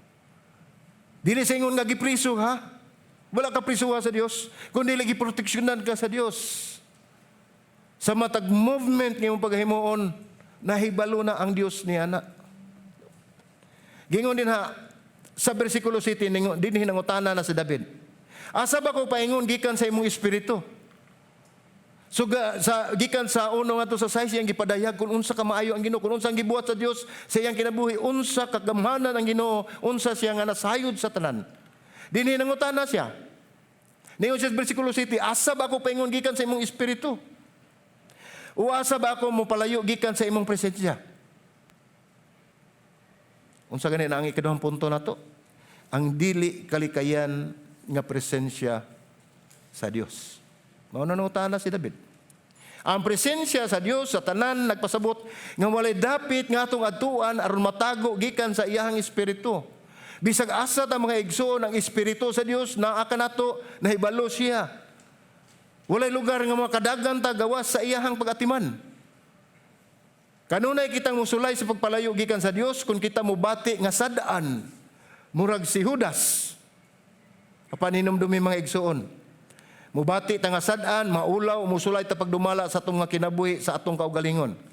S1: Dili sa ingon nga gipriso ha. Wala ka prisuha sa Dios, kundi dili giproteksyonan ka sa Dios. Sa matag movement nga imong paghimuon, nahibalo na ang Dios niya na. Gingon dinha sa bersikulo 7, ningon dinhi nangutana na si David. "Asa ba ko paingon gikan sa imong espiritu?" So sa gikan sa uno ngadto sa 6, iyang gipadayag kung unsa ka maayo ang Ginoo, kung unsa ang gibuhat sa Dios sa iyang kinabuhi, unsa ka gamhanan ang Ginoo, unsa siya nga nasayod sa tanan. Dinhi nangutana siya. Ningon siya sa versikulo 7, "Asa ba ako paingon gikan sa imong espiritu? O asa ba ako mopalayo gikan sa imong presensya?" Unsa gani na ang ikaduhang punto nato? Ang dili kalikayan nga presensya sa Dios. Mao na nangutana si David. Ang presensya sa Dios sa tanan nagpasabot nga walay dapit nga atong adtuan aron matago gikan sa iyahang espiritu. Bisag asa ta, mga igsoon, ang espiritu sa Dios naa kanato, nahibalo siya. Walay lugar nga makadagan ta gawas sa iyahang pagatiman. Kanunay kitang musulay sa pagpalayo gikan sa Dios kung kita mubati nga sad-an, murag si Judas. Apan hinumdumi, mga igsoon, mubati ta nga sad-an, maulaw, musulay ta pagdumala sa atong nga kinabuhi, sa atong kaugalingon.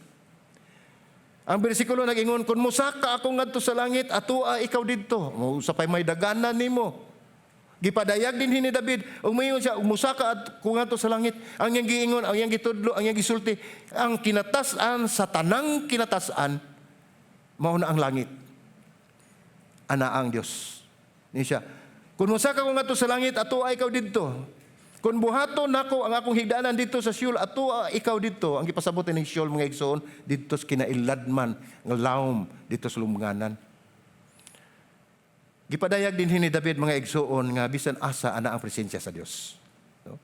S1: Ang bersikulo nag-ingon, "Kung musaka ako ngadto sa langit, atoa ikaw didto." Mo sa pay may daganan nimo. Gipadayag din ni David, ug moingon siya, "Musaka at ko ngadto sa langit." Ang iyang giingon, ang iyang gitudlo, ang iyang gisulti, ang kinatas-an sa tanang kinatas-an, mao na ang langit. Ana ang Dios. Ni siya, "Kung musaka ko ngadto sa langit, atoa ikaw didto. Kung buhaton nako ang akong higdanan didto sa Sheol, atoa ikaw didto." Ang gipasabot ning Sheol, mga igsoon, didto sa kinailadman nga lawom, didto sa lubnganan. Gipadayag din ni David, mga igsoon, nga bisan asa ana ang presensya sa Dios. No?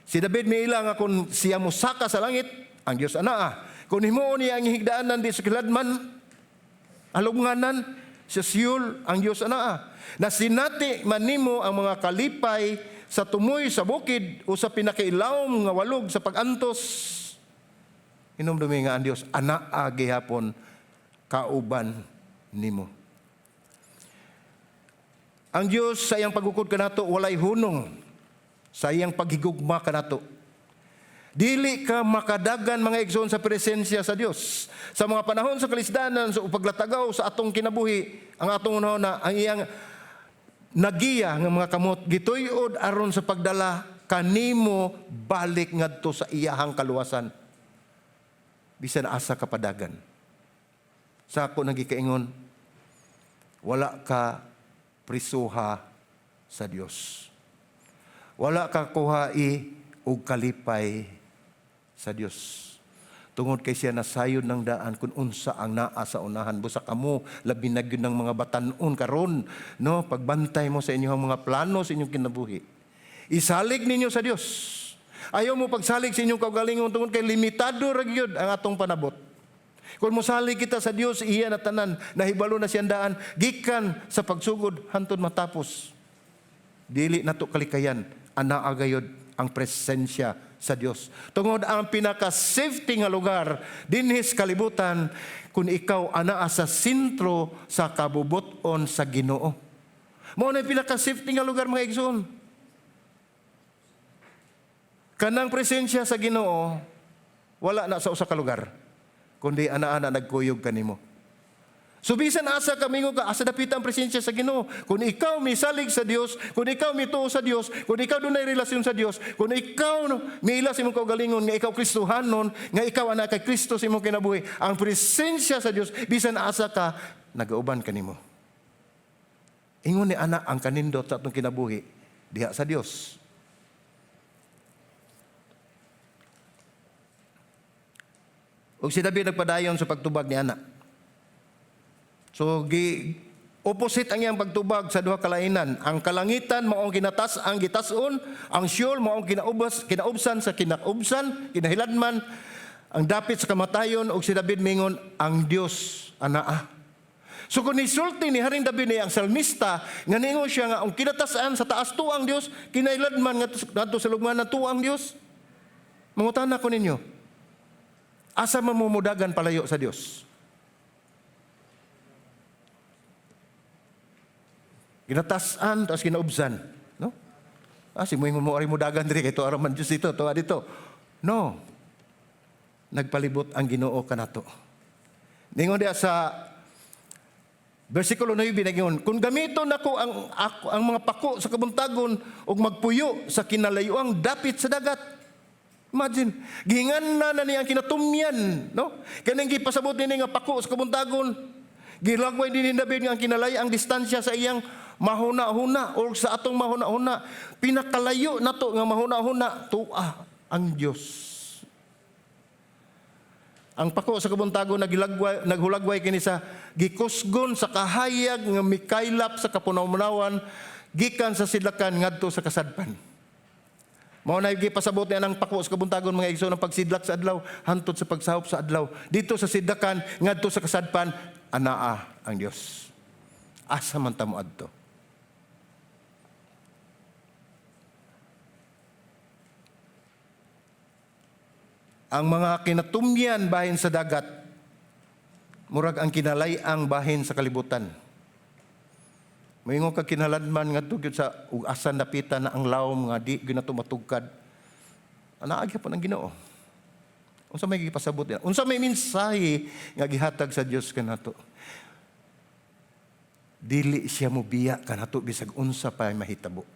S1: Si David miila nga kung siya musaka sa langit, ang Dios anaa. Kung himuon niya ang higdaanan di sa kiladman, ang lubnganan, sa Sheol, ang Dios anaa. Na sinati man nimo ang mga kalipay sa tumoy sa bukid o sa pinakailawom nga walog sa pag-antos. Hinumdumi nga ang Dios anaa gihapon kauban nimo. Ang Dios sa iyang pagukod kanato walay hunong sa iyang paghigugma kanato. Dili ka makadagan, mga igsoon, sa presensya sa Dios. Sa mga panahon sa kalisdanan, sa paglatagaw sa atong kinabuhi, ang atong na ang iyang nagiya nga mga kamot gituyod aron sa pagdala kanimo balik ngadto sa iyahang kaluwasan. Bisan asa ka padagan. Sa ako nagikaingon, wala ka prisuha sa Dios. Wala ka kuhai og kalipay sa Dios. Tungod kay siya nasayod ng daan kung unsa ang naa sa unahan. Busa kamo, labi na gyud ng mga batanon karon, no? Pagbantay mo sa inyong mga plano sa inyong kinabuhi. Isalig ninyo sa Dios. Ayaw mo pagsalig sa inyong kaugalingon tungod kay limitado ra gyud ang atong panabot. Kung mosalig kita sa Dios, iya na tanan, nahibalo na siyang daan gikan sa pagsugod hantod matapos. Dili nato kalikayan, anaa gayod ang presensya sa Dios. Tungod ang pinaka-safety nga lugar dinhi sa kalibutan kung ikaw anaa sa sentro sa kabubuton sa Ginoo. Mao na pinaka-safety nga lugar, mga igsoon. Kanang presensya sa Ginoo wala na sa usa ka lugar kundi ana-ana nagkuyog kanimo. So bisan asa ka mingon ka, asa dapita ang presensya sa Ginoo? Kung ikaw misalig sa Dios, kung ikaw mituo sa Dios, kung ikaw dunay relasyon sa Dios, kung ikaw, no, miila sa imong kaugalingon nga ikaw Kristohanon, nga ikaw anak kay Kristo sa imong kinabuhi, ang presensya sa Dios bisan asa ka nagauban kanimo. Ingon ni ana ang kanindot sa atong kinabuhi diha sa Dios. Ug si David nagpadayon sa pagtubag ni ana. So gi opposite ang iyang pagtubag sa duha kalainan. Ang kalangitan mao ang kinatas ang gitason, ang Sheol mao ang kinaubas kinaubsan sa kinaubsan, kinahiladman, ang dapit sa kamatayon, ug si David mingon ang Dios anaa. So kung nisulti ni Haring David ni ang salmista nga ningon siya nga ang kinatasan sa taas tuo ang Dios, kinailadman ngadto sa lubnganan tuo ang Dios. Mangutana ko ninyo, asa mamumudagan palayo sa Dios? Kinatasan, tapos kinaubsan. No? Ah, si mo mo ari mo dagan diri kay tuo man Dios dito, tuwa dito. No. Nagpalibot ang Ginoo kanato. Ningon diya sa versikulo 9 nagingon, "Kung gamiton nako ang mga pako sa kabuntagon ug magpuyo sa kinalayuang dapit sa dagat." Imagine, gihingan na na niya ang kinatumyan, no? Kaning gipasabot nini nga pako sa kabuntagon. Gilagway din ni David nga ang kinalay ang distansya sa iyang mahuna-huna or sa atong mahuna-huna, pinakalayo nato nga mahuna-huna tua ang Dios. Ang pako sa kabuntagon nagilagway, naghulagway kini sa gikusgon sa kahayag nga mikaylap sa kapunaw-munawan gikan sa sidlakan ngadto sa kasadpan. Mao na gipasabot niya ang pako sa kabuntagon, mga igsoon, ang pagsidlak sa adlaw hantod sa pagsahop sa adlaw. Dito sa sidlakan ngadto sa kasadpan, anaa ang Dios. Asa man ta moadto? Ang mga kinatumyan bahin sa dagat, murag ang kinalay-ang bahin sa kalibutan. Moingon ka kinaladman ngadto gyud sa ug asa napita na ang lawom nga di gyud nato matugkad. Anaa gyapon ang Ginoo. Unsa may gipasabot niya? Unsa may mensahe nga gihatag sa Dios kanato? Dili siya mobiya kanato bisag unsa pa mahitabo.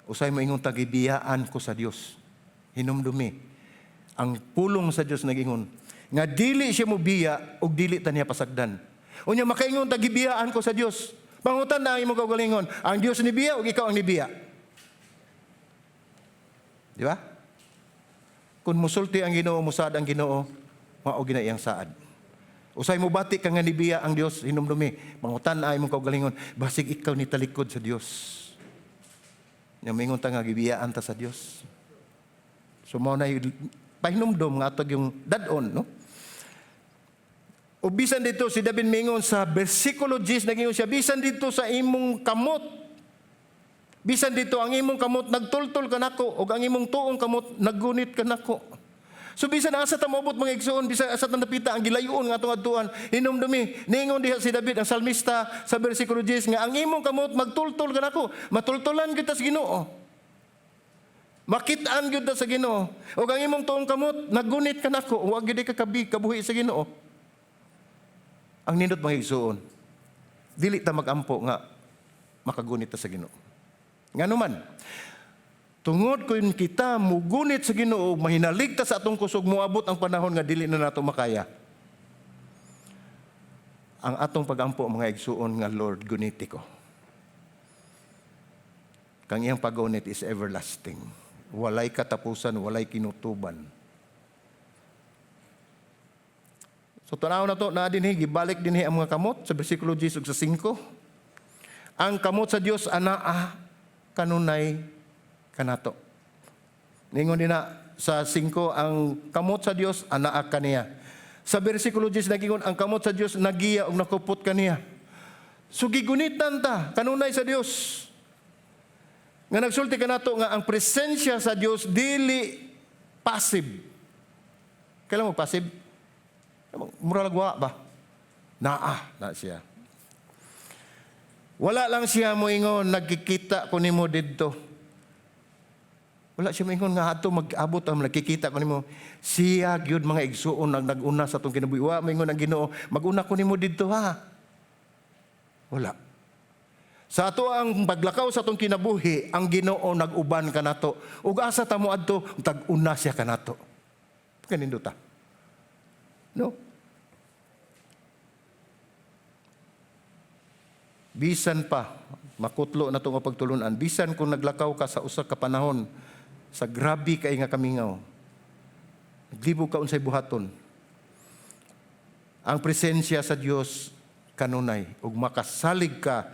S1: Usay moingon ta, "Gibiyaan ko sa Dios." Hinumdumi. Ang pulong sa Dios nagingon nga dili siya mobiya ug dili ta niya pasagdan. Unya makaingon ta, "Gibiyaan ko sa Dios." Pangutan na ang imong kaugalingon, ang Dios nibiya o ikaw ang nibiya? Di ba? Kung musulti ang Ginoo, musaad ang Ginoo, mao gina iyang saad. Usay mo bati ka nga nibiya ang Dios, hinumdumi. Pangutan na imong kaugalingon, basig ikaw ni talikod sa Dios. Nya moingon ta nga gibiyaan ta sa Dios. So mao na pahinumdom nga atog yung dad-on, no? O bisan dito si David mingon sa bersikulo 10, nagingon siya, bisan dito sa imong kamot, bisan dito ang imong kamot nagtultol kanako, ug ang imong tuong kamot naggunit kanako. So bisan asa ta moabot, mga igsoon, bisan asa ta napita ang gilayon nga atong adtuan, hinumdumi, ningon diha si David ang salmista sa bersikulo 10 nga ang imong kamot magtultol kanako, matultulan kita sa Ginoo. Makit-an gyud ta sa Ginoo. Ug ang imong tuong kamot naggunit kanako, wa gyud ka kabi kabuhi sa Ginoo. Ang nindot, mga igsoon, dili ta magampo nga makagunit ta sa Ginoo. Ngano man, tungod kung kita mugunit sa Ginoo, mahinalig ta sa atong kusog, moabot ang panahon nga dili na nato makaya. Ang atong pagampo, mga igsoon, nga "Lord, guniti ko." Kang iyang paggunit is everlasting. Walay katapusan, walay kinutuban. So tanaw na to na dinhi, gibalik dinhi ang mga kamot sa bersikulo 10 ug sa 5. Ang kamot sa Dios anaa kanunay kanato. Ningon din na sa 5, ang kamot sa Dios anaa kaniya. Sa bersikulo 10 nagingon ang kamot sa Dios nagiya ug nakupot kaniya. So gigunitan ta kanunay sa Dios. Nga nagsulti kanato nga ang presensya sa Dios dili passive. Kailan mo passive? Mura lagwa ba? Naa na siya. Wala lang siya moingon, "Nagkikita ko nimo didto." Wala siya moingon nga ato mag-abot ang nagkikita ko nimo. Siya gyud, mga igsuon, ang nag-una sa atong kinabuhi. Wa moingon ang Ginoo, "Mag-una ko nimo didto ha." Wala. Sa ato ang paglakaw sa atong kinabuhi, ang Ginoo nag-uban kanato. Ug asa ta mo adto, tag-una siya kanato. Kanindota. No? Bisan pa makutlo na itong pagtulunan, bisan kung naglakaw ka sa usa ka panahon sa grabe kay nga kamingaw, naglibog ka unsay buhaton, ang presensya sa Dios kanunay ug makasalig ka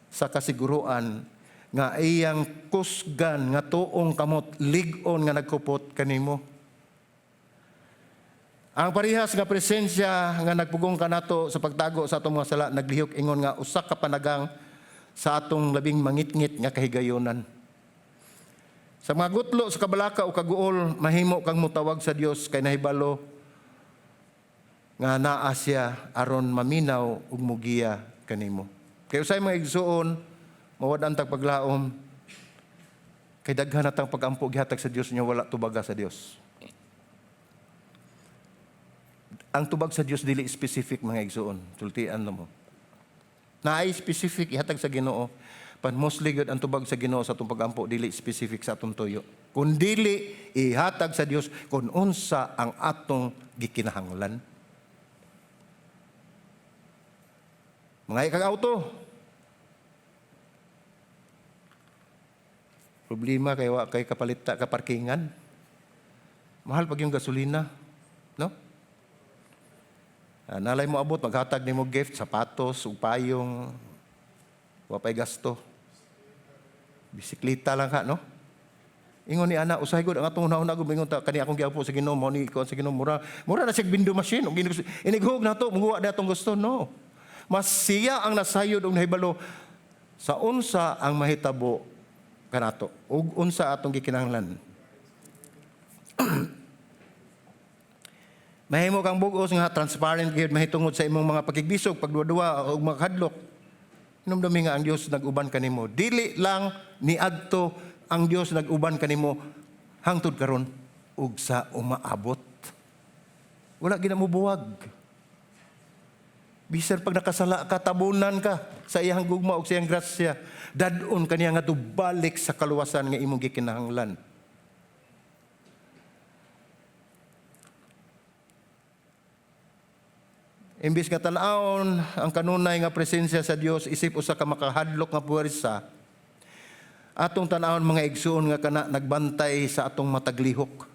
S1: sa kasiguruan nga iyang kusgan nga tuong kamot lig-on nga nagkupot kanimo. Ang parehas nga presensya nga nagpugong kanato sa pagtago sa atong mga sala naglihok ingon nga usa ka panagang sa atong labing mangitngit nga kahigayonan. Sa mga gutlo sa kabalaka o kaguol, mahimo kang mutawag sa Dios kay nahibalo nga naa siya aron maminaw ug mugiya kanimo. Kay usay, mga igsuon, mawad-an tag paglaom kay daghan na tang pagampo gihatag sa Dios nya wala tubaga sa Dios. Ang tubag sa Dios dili specific, mga igsuon. Sultian na mo. Naay specific ihatag sa Ginoo. Pan mostly gyud ang tubag sa Ginoo sa atong pagampo dili specific sa atong tuyo. Kun dili ihatag sa Dios kung unsa ang atong gikinahanglan. Mga ikag auto. Problema kay wa kay kapalita ka parkingan. Mahal pag yung gasolina, no? Nalay mo abot maghatag nimo gift, sapatos ug payong, wa pay gasto. Bisikleta lang ka, no? Ingon ni ana, usahay gud ang atong una-una gud ingon ta kani akong giapo sa Ginoo, mao ni ikaw sa Ginoo, mura mura na siya vending machine ug inighog na to, muhuwa na atong gusto, no. Mas siya ang nasayod og nahibalo sa unsa ang mahitabo kanato ug unsa atong gikinahanglan. Mahimo kang bug-os nga transparent gyud mahitungod sa imong mga pakigbisog, pagduwa-duwa ug mga kadlok. Hinumdumi nga ang Dios nag-uban kanimo. Dili lang niadto ang Dios nag-uban kanimo hangtod karon ug sa umaabot. Wala gina mo buwag. Bisan pag nakasala ka, tabunan ka sa iyang gugma ug sa iyang grasya. Dad-on kaniya nga balik sa kaluwasan nga imong gikinahanglan. Imbis nga tan-awon ang kanunay nga presensya sa Dios isip usa ka makahadlok nga puwersa, atong tan-awon, mga igsuon, nga kana nagbantay sa atong mataglihok.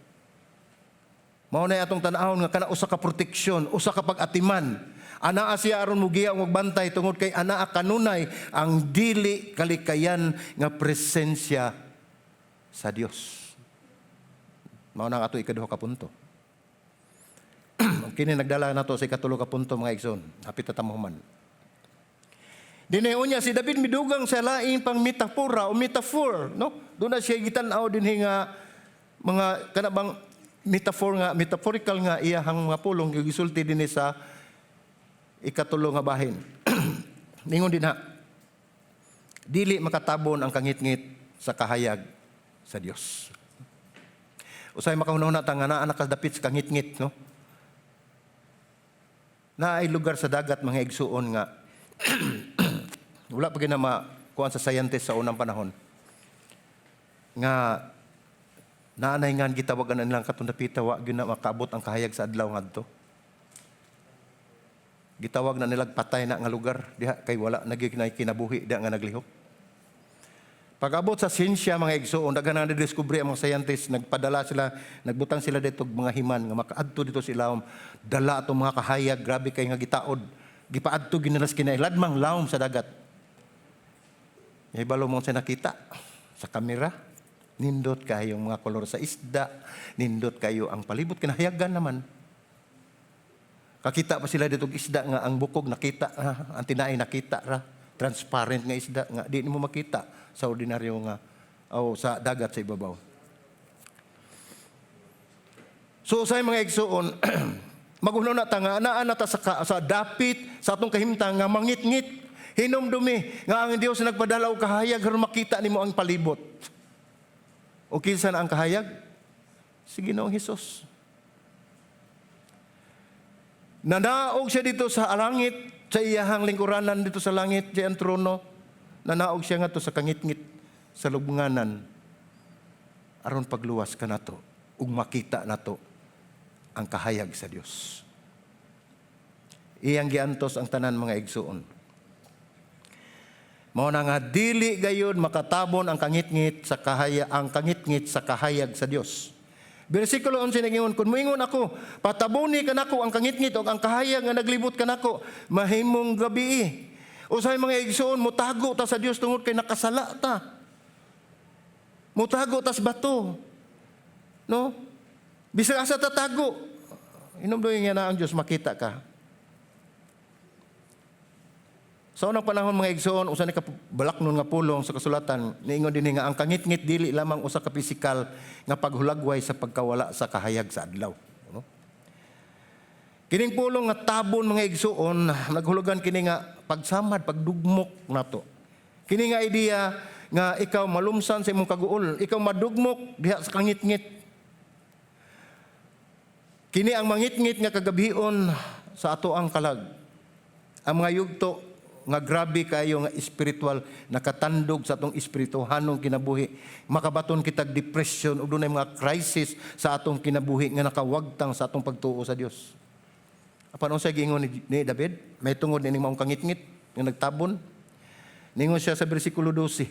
S1: Mao na atong tan-awon nga kana usa ka proteksyon, usa ka pag-atiman. Anaa siya aron mugiya og magbantay tungod kay anaa kanunay ang dili kalikayan nga presensya sa Dios. Mao na ang ato ikaduha ka punto. Kini nagdala nato sa ikatulo ka punto, mga igsoon. Hapit ta mahuman. Dinhi unya si David midugang sa laing pang metapora o metaphor, no? Doon na siya gitan-aw dinhi nga mga kana bang metaphor nga metaphorical nga iyahang mga pulong gisulti dinhi sa ikatulo nga bahin. Ningon din ha, dili makatabon ang kangitngit sa kahayag sa Dios. Usay makahuna-huna ta nga naa nakadapit sa kangitngit, no? Naay lugar sa dagat, mga igsuon, nga wala pa gina makuan sa scientist sa unang panahon nga naanay nga gitawagan na nilang katong dapita, wa gyud na makaabot ang kahayag sa adlaw ngadto. Gitawag na nilag patay na nga lugar diha kay wala na gyud kinabuhi diha nga naglihok. Pag-abot sa siyensya, mga igsuon, daghan na nadiskubre ang mga scientists, nagpadala sila, nagbutang sila dito og mga himan nga makaadto dito sa ilawom, dala atong mga kahayag, grabe kay nga gitaod. Gipaadto ginila sa kinailadmang lawom sa dagat. Ibalo mo sa nakita sa kamera, nindot kayo mga kolor sa isda, nindot kayo ang palibot, kinahayagan naman. Kakita pa sila dito og isda nga ang bukog nakita, ang tinai nakita ra, transparent nga isda nga di nimo makita sa ordinaryo nga o sa dagat sa ibabaw. So sa mga igsuon, magulo na ta nga anaa na ta sa dapit sa atong kahimtang nga mangitngit. Hinumdumi nga ang Dios nagpadala og kahayag aron makita nimo ang palibot. O kinsa na ang kahayag? Si Ginoong Hesus. Nanaog siya dito sa langit, sa iyahang lingkuranan dito sa langit, sa iyang trono. Nanaog siya ngadto sa kangitngit sa lubnganan aron pagluwas kanato ug makita nato ang kahayag sa Dios. Iyang giantos ang tanan, mga igsuon. Mao na nga dili gayud makatabon ang kangitngit sa kahayag sa Dios. Bersikulo 11 nagingon, "Kung muingon ako, pataboni kanako ang kangitngit o ang kahayag nga naglibot kanako, mahimong gabi." Usahay, mga igsoon, mutago ta sa Dios tungod kay nakasala ta. Mutago tas bato. No? Bisag asa tatago. Hinumdumi nga na ang Dios makita ka. Sa unang panahon, mga igsoon, usa ni ka balaknon nga pulong sa kasulatan, niingon din nga ang kangitngit dili lamang usa ka pisikal nga paghulagway sa pagkawala sa kahayag sa adlaw. No? Kining pulong nga tabon, mga igsuon, naghulugan kini nga pagsamad, pagdugmok nato. Kini nga ideya nga ikaw malumsan sa imong kaguol, ikaw madugmok diha sa kangitngit. Kini ang mangitngit nga kagabion sa ato ang kalag. Ang mga yugto nga grabe kayo nga espiritual nakatandog sa atong espirituhanong kinabuhi. Makabaton kitag depression ug dunay mga crisis sa atong kinabuhi nga nakawagtang sa atong pagtuo sa Dios. Apan unsa giingon ni David? May tungod nining maong kangitngit nga nagtabon. Ningon siya sa bersikulo 12.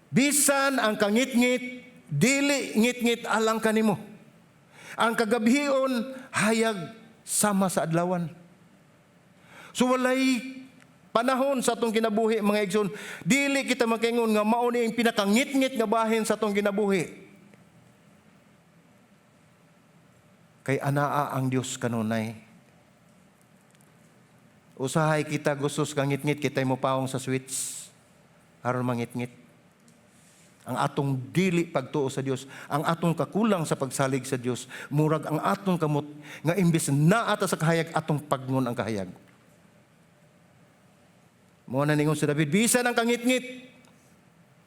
S1: Bisan ang kangitngit, dili ngitngit alang kanimo. Ang kagabhion, hayag sama sa adlawan. So walay panahon sa atong kinabuhi, mga igsoon, dili kita makaingon nga mao ni ang pinakangitngit nga bahin sa atong kinabuhi. Kay anaa ang Dios kanunay. Usahay kita gusto sa kangitngit, kita'y mopaong sa switch aron mangitngit. Ang atong dili pagtuo sa Dios, ang atong kakulang sa pagsalig sa Dios, murag ang atong kamot nga imbes naa ta sa kahayag, atong pagngon ang kahayag. Mao na ningon si David, bisan ang kangitngit,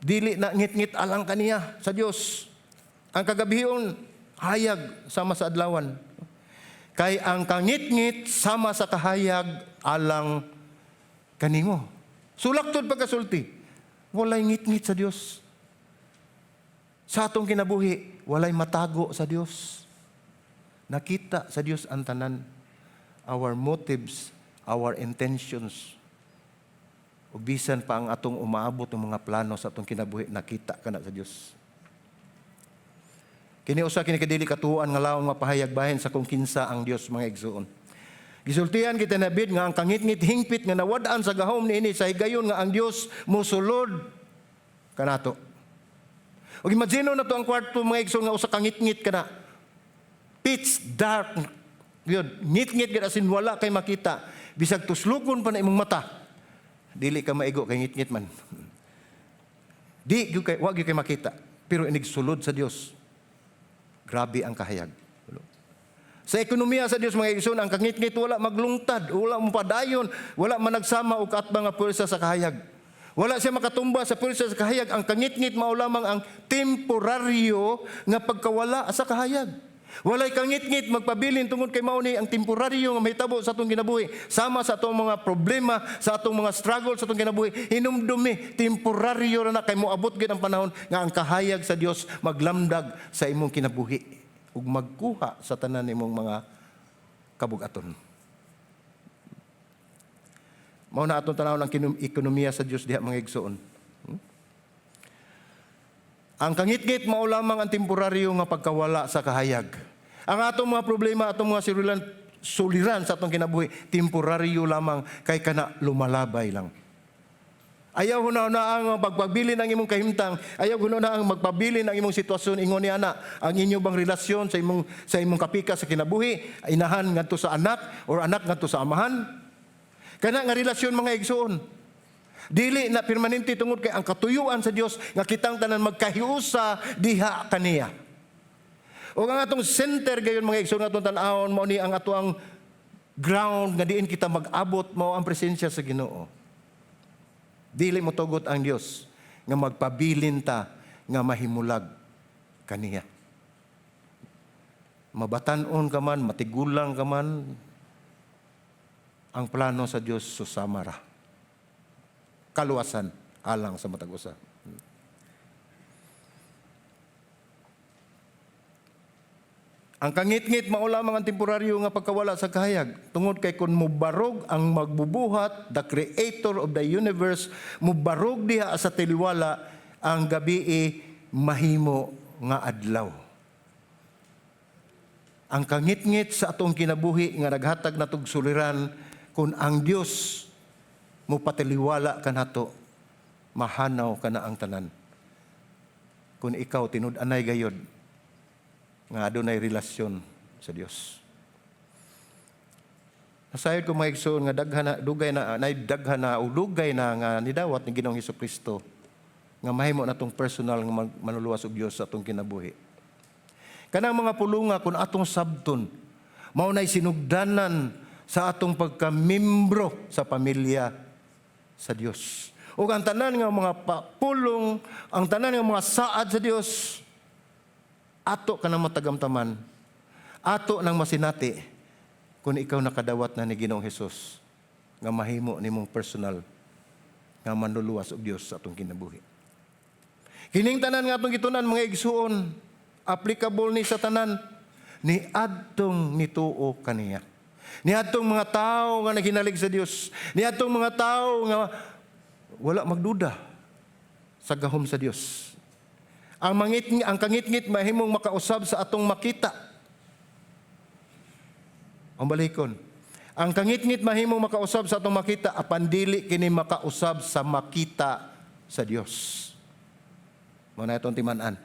S1: dili na ngitngit alang kaniya sa Dios. Ang kagabhion, hayag sama sa adlawan. Kay ang kangitngit sama sa kahayag alang kanimo. Sulaktod pagkasulti, walay ngitngit sa Dios. Sa atong kinabuhi, walay matago sa Dios. Nakita sa Dios ang tanan. Our motives, our intentions. Ug bisan pa ang atong umaabot ng mga plano sa atong kinabuhi, nakita kana sa Dios. Kini usa kini kadili katuoan nga lawom nga pahayag bahin sa kung kinsa ang Dios, mga igsuon. Gisultihan kita ni David nga ang kangitngit hingpit nga nawad-an sa gahom niini sa higayon nga ang Dios mosulod kanato. Ug imagine na to ang kwarto, mga igsoon, nga usa ka ngitngit kana. Pitch dark yun, ngitngit gid as in wala kay makita. Bisag tuslukon pa na imong mata, dili ka maigo kay ngitngit man. Di gyud kay wa gyud kay makita, pero inig sulod sa Dios, grabe ang kahayag. Sa ekonomiya sa Dios, mga igsoon, ang kangitngit wala maglungtad, wala mopadayon, wala managsama og kaatbang nga puwersa sa kahayag. Wala siya makatumba sa puwersa sa kahayag. Ang kangitngit mao lamang ang temporaryo nga pagkawala sa kahayag. Walay kangitngit magpabilin tungod kay mao ni ang temporaryo nga mahitabo sa atong kinabuhi. Sama sa atong mga problema, sa atong mga struggle sa atong kinabuhi, hinumdumi, temporaryo ra na kay moabot gid ang panahon nga ang kahayag sa Dios maglamdag sa imong kinabuhi ug magkuha sa tanan nimong mga kabugaton. Mao na atong tanawon ang ekonomiya sa Dios diha, mga igsoon. Ang kangitngit mao lamang ang temporaryo nga pagkawala sa kahayag. Ang atong mga problema, atong mga suliran sa atong kinabuhi, temporaryo lamang kay kana lumalabay lang. Ayaw huna ang pagpabilin ang imong kahimtang, ayaw huna ang magpabilin ang imong sitwasyon ingon ni ana, ang inyo bang relasyon sa imong kapika sa kinabuhi, inahan ngadto sa anak or anak ngadto sa amahan. Kana nga relasyon, mga igsoon, dili na permanente tungod kay ang katuyuan sa Dios nga kitang tanan magkahiusa diha kaniya. O ang atong center gayon, mga igsoon, atong tan-awon mao ni ang atoang ground nga diin kita mag-abot, mao ang presensya sa Ginoo. Dili mo tugot ang Dios nga magpabilin ta nga mahimulag kaniya. Mabatan-on ka man, matigulang ka man, ang plano sa Dios susama ra. Kaluwasan alang sa matag usa. Ang kangitngit mao lamang ang temporaryo nga pagkawala sa kahayag tungod kay kung mubarog ang magbubuhat, the creator of the universe, mubarog diha sa taliwala, ang gabi mahimo nga adlaw. Ang kangitngit sa atong kinabuhi nga naghatag natog suliran, kung ang Dios mopataliwala kanato, mahanaw kana ang tanan. Kung ikaw tinud-anay gayod nga adunay relasyon sa Dios. Nasayod ko, mga igsoon, nga daghan na dugay na nay daghan na o dugay na nga nidawat ni Ginoong Kristo nga mahimo natong personal nga manuluwas og Dios sa atong kinabuhi. Kanang mga pulunga, kung atong sabton, mao nay sinugdanan sa atong pagkamembro sa pamilya sa Dios. Ug ang tanan nga mga pulong, ang tanan nga mga saad sa Dios, ato ka nang matagamtaman, ato nang masinati, kung ikaw nakadawat na ni Ginoong Hesus nga mahimo nimong personal nga manluluwas og Dios sa atong kinabuhi. Kining tanan nga atong gitunan, mga igsuon, applicable ni sa tanan ni adtong nituo kaniya. Ni adtong mga tao nga naghinalig sa Dios, ni adtong mga tao nga wala magduda. Sa gahom sa Dios. Ang kangitngit mahimong makausab sa atong makita. Ang balikon. Ang kangitngit mahimong makausab sa atong makita, apan dili kini makausab sa makita sa Dios. Mao na itong timan-an.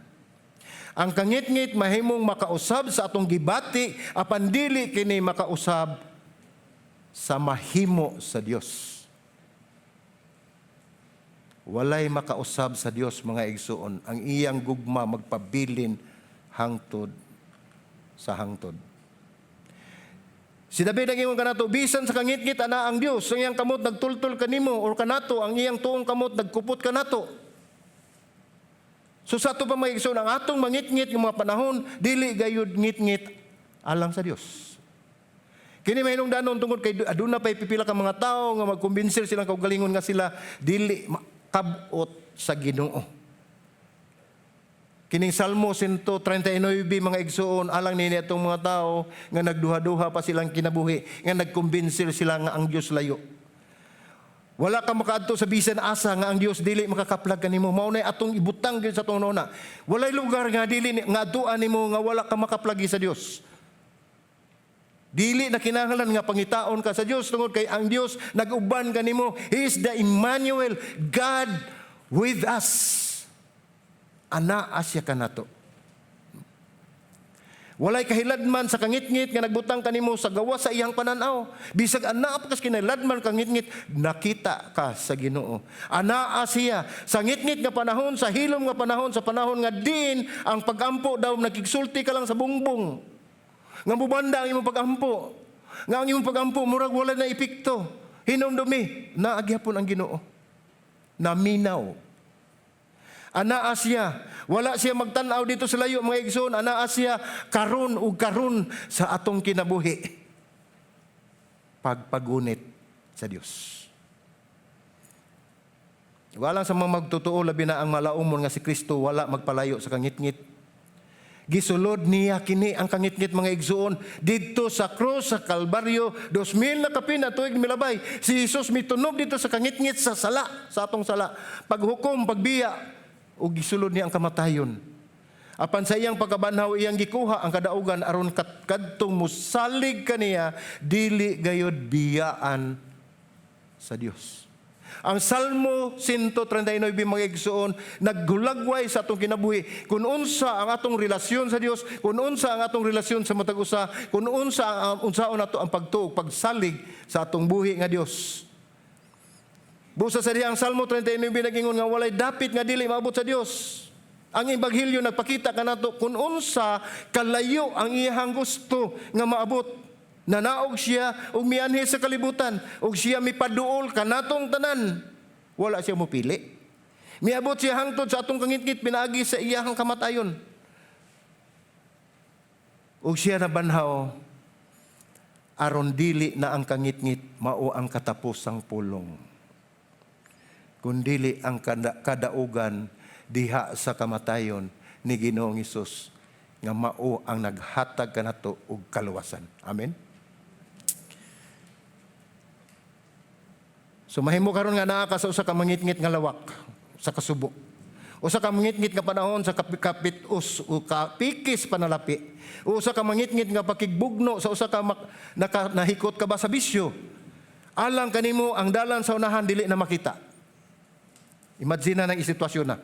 S1: Ang kangitngit mahimong makausab sa atong gibati, apan dili kini makausab sa mahimo sa Dios. Walay makausab sa Dios, mga igsuon. Ang iyang gugma magpabilin hangtod sa hangtod. Si David ang ingon kanato, bisan sa kangitngit ana ang Dios, ang iyang kamot nagtultol kanimo or kanato, ang iyang tuong kamot nagkupot kanato. So sa ato pa, mga igsoon, ang atong mangitngit ng mga panahon, dili gayud ngitngit alang sa Dios. Kini mahinungdanon tungod kay aduna pay pipila ka mga tao nga magkumbinsil silang kaugalingon nga sila dili kabot sa Ginoo. Kining Salmo 139, mga igsuon, alang nini atong mga tao nga nagduha-duha pa silang kinabuhi, nga nagkumbinsil sila nga ang Dios layo. Wala ka makaadto sa bisan asa nga ang Dios dili makakaplag kanimo. Mao nay atong ibutang gyud sa atong nona. Walay lugar nga dili nga adtuan nimo nga wala ka makaplagi sa Dios. Dili na kinahanglan nga pangitaon ka sa Dios tungod kay ang Dios nag-uban kanimo. He is the Emmanuel, God with us. Anaa siya kanato. Walay kahiladman sa kangitngit nga nagbutang kanimo sa gawas sa iyang pananaw. Bisag anaa pa kas kinahiladman kangitngit, nakita ka sa Ginoo. Anaa siya sa ngitngit nga panahon, sa hilom nga panahon, sa panahon nga din ang pagampo daw nagigsulti ka lang sa bungbong. Nga mubanda ang imong pagampo. Nga ang imong pagampo murag wala na epekto. Hinumdumi, naa gyapon ang Ginoo. Naminaw. Anaa siya. Wala siya magtan-aw dito sa layo, mga igsoon. Anaa siya karon ug karon sa atong kinabuhi. Pagpagunit sa Dios. Wala sa mga magtotoo, labi na ang malaumon nga si Kristo, wala magpalayo sa kangitngit. Gisulod niya kini ang kangitngit, mga igsuon, didto sa krus sa Kalbaryo, 2000 na kapin na tuig milabay. Si Jesus mitunob dito sa kangitngit sa sala, sa atong sala. Paghukom, pagbiya, ug gisulod niya ang kamatayon. Apan sa iyang pagkabanhaw, iyang gikuha ang kadaugan aron kadtong musalig kaniya dili gayod biyaan sa Dios. Ang Salmo 139, mga igsuon, naggulagway sa atong kinabuhi kung unsa ang atong relasyon sa Dios, kung unsa ang atong relasyon sa matag usa, kung unsa ang unsaon nato ang pagtuo, pagsalig sa atong buhi nga Dios. Busa sa diha ang Salmo 39 nagingon nga walay dapit nga dili maabot sa Dios. Ang Ebanghelyo nagpakita kanato kung unsa kalayo ang iyang gusto nga maabot. Nanaog siya ug mianhi sa kalibutan ug siya mipaduol kanatong tanan. Wala siya mopili. Miabot siya hangtod sa atong kangitngit pinaagi sa iyang kamatayon. Ug siya nabanhaw aron dili na ang kangitngit mao ang katapusang pulong, kundili ang kadaugan diha sa kamatayon ni Ginoong Hesus nga mao ang naghatag kanato og kaluwasan. Amen. So mahimo karon nga naa ka sa usa ka mangitngit nga lawak sa kasubo. Usa ka mangitngit nga panahon sa kapitos o kapikis panalapi. O usa ka mangitngit nga pakigbugno sa usa ka nahikot ka ba sa bisyo. Alang kanimo ang dalan sa unahan dili na makita. Imagine na ng sitwasyon na.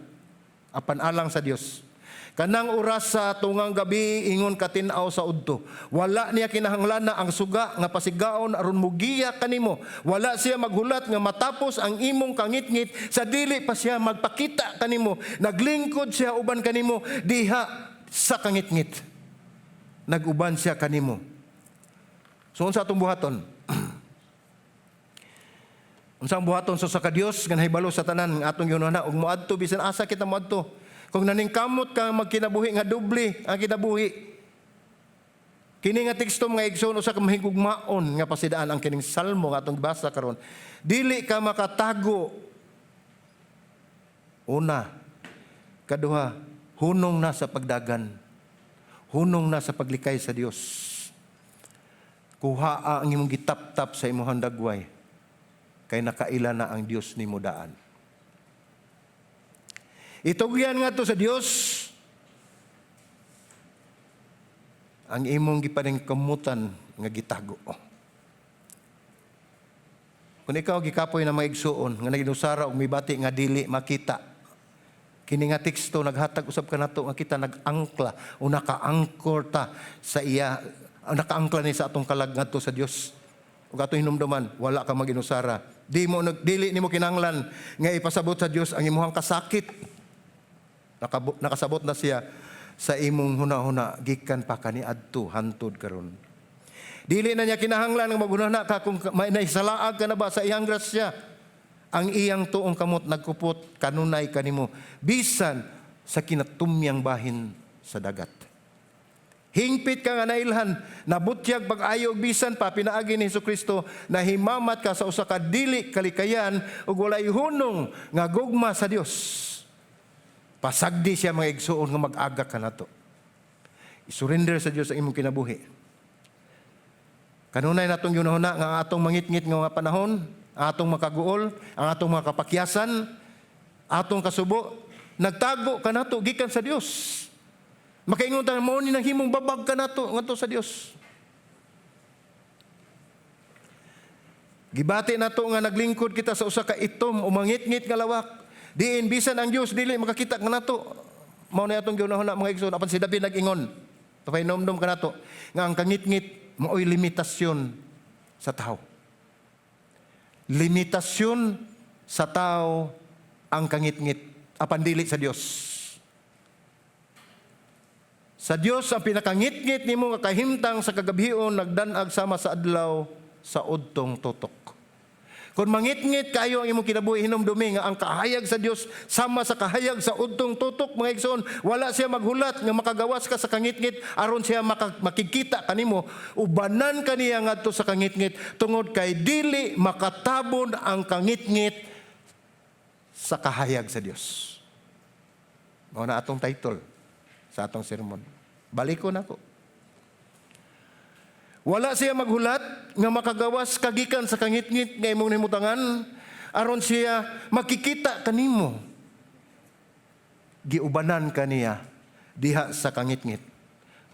S1: Apan alang sa Dios. Kanang oras sa tungang gabi ingon katin-aw sa udto. Wala niya kinahanglan na ang suga nga pasigaon aron mugiya kanimo. Wala siya maghulat nga matapos ang imong kangitngit sa dili pa siya magpakita kanimo. Naglingkod siya uban kanimo diha sa kangitngit. Nag-uban siya kanimo. So unsa atong buhaton? Unsa ang buhaton sa ka Dios nga nahibalo sa tanan nga atong giunana ug moadto bisan asa kita moadto? Kung naningkamot ka magkinabuhi nga doble ang kinabuhi. Kini nga teksto, mga igsoon, usa ka mahigugmaon nga pasidaan ang kining salmo nga atong gibasa karon. Dili ka makatago. Una, kaduha, hunong na sa pagdagan. Hunong na sa paglikay sa Dios. Kuha ang imong gitaptap sa imong dagway. Kay nakaila na ang Dios nimo daan. Itugyan ngadto sa Dios ang imong gipaningkamutan nga gitago. Kung ikaw gikapoy na mga igsuon nga naginusara og mibati nga dili makita, kini nga teksto naghatag usab kanato nga kita nag-angkla o naka-anchor ta sa iya, naka-angkla ni sa atong kalag ngadto sa Dios. Ug atong hinumduman, wala ka maginusara. Di mo dili nimo kinahanglan nga ipasabot sa Dios ang imong kasakit. Nakasabot na siya sa imong huna-huna gikan pa kaniadto hantod karon. Dili na niya kinahanglan nga maghunahuna ka kung may naisalaag ka na ba sa iyang grasya. Ang iyang tuong kamot nagkupot kanunay kanimo bisan sa kinatumyang bahin sa dagat. Hingpit ka nga nailhan, nabutyag pag-ayo og bisan pa pinaagi ni Hesukristo, nahimamat ka sa usa ka dili kalikayan ug walay hunong nga gugma sa Dios. Pasagdi siya, mga igsuon, nga mag-aga ka nato. I-surrender sa Dios ang imong kinabuhi. Kanunay natong ginahuna nga ang atong mangitngit nga mga panahon, ang atong makaguol, ang atong mga kapakyasan, atong kasubo, nagtago kanato gikan sa Dios. Makaingon ta mao ni nang himong babag kanato ngadto sa Dios. Gibati nato nga naglingkod kita sa usa ka itom o mangitngit nga lawak. Diin bisan ang Dios dili makakita kanato. Mao na atong ginahuna, mga igsoon, apan si David nag-ingon. Pahinomdom kanato nga ang kangitngit maoy limitasyon sa tao. Limitasyon sa tao ang kangitngit apan dili sa Dios. Sa Dios ang pinakangitngit nimo nga kahimtang sa kagabhion nagdan-ag sama sa adlaw sa udtong tutok. Kung mangitngit kayo ang imong kinabuhi, hinumdumi nga ang kahayag sa Dios sama sa kahayag sa udtong tutok, mga igsoon. Wala siya maghulat nga makagawas ka sa kangitngit aron siya makikita kanimo. Ubanan kaniya ngadto sa kangitngit tungod kay dili makatabon ang kangitngit sa kahayag sa Dios. Mao na atong title sa atong sermon. Baliko nako. Wala siya maghulat nga makagawas kagikan sa kangitngit nga imong nahimutangan aron siya makikita kanimo. Giubanan kaniya diha sa kangitngit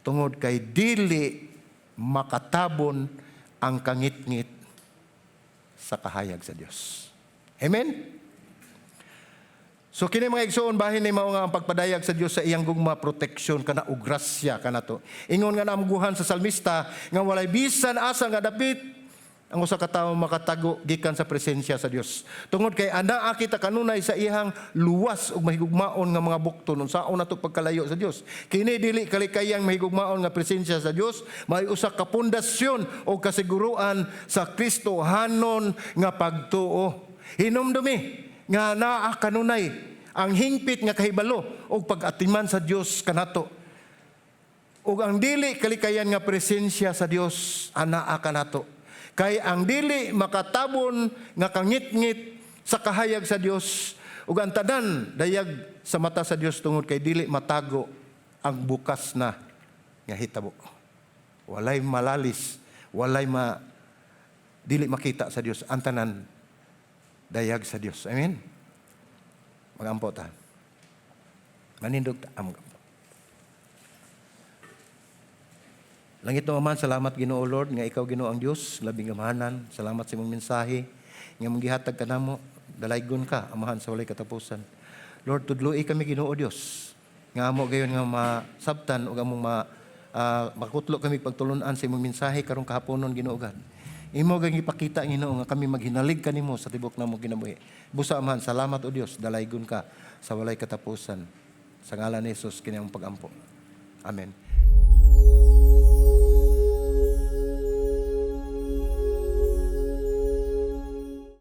S1: tungod kay dili makatabon ang kangitngit sa kahayag sa Dios. Amen? So kini, mga igsoon, bahin ni mao nga ang pagpadayag sa Dios sa iyang gugma, proteksyon kana ug grasya kanato. Ingon nga naamguhan sa salmista nga walay bisan asa nga dapit ang usa ka tawo makatago gikan sa presensya sa Dios. Tungod kay anaa kita kanunay sa iyang luwas ug mahigugmaon nga mga bukton, unsaon nato pagkalayo sa Dios. Kini dili kalikayang mahigugmaon nga presensya sa Dios, may usa ka pundasyon o kasiguruan sa Kristohanon nga pagtuo. Hinumdumi nga naa kanunay ang hingpit nga kahibalo og pag-atiman sa Dios kanato. Ug ang dili kalikayan nga presensya sa Dios anaa kanato. Kay ang dili makatabon nga kangitngit sa kahayag sa Dios ug ang tanan dayag sa mata sa Dios tungod kay dili matago ang bukas na nga hitabo. Walay malalis, walay dili makita sa Dios, ang tanan dayag sa Dios. Amen. Magampo ta. Manindog ta. Magampo. Langit no Amahan, salamat Ginoo Lord nga ikaw Ginoo ang Dios, labing gamahanan. Salamat sa imong mensahe nga imong gihatag kanamo. Dalaygon ka, Amahan, sa walay katapusan. Lord, tudloi kami, Ginoo Dios, nga amo gayon nga masabtan ug among makutlo kami pagtulun-an sa imong mensahe karong kahaponon, Ginoo God. Imo gang ipakita, Ginoo, nga kami maghinalig kanimo sa tibok namo kinabuhi. Busa, Amahan, salamat o Dios, dalaygon ka sa walay katapusan. Sa ngalan ni Jesus kini ang pagampo. Amen.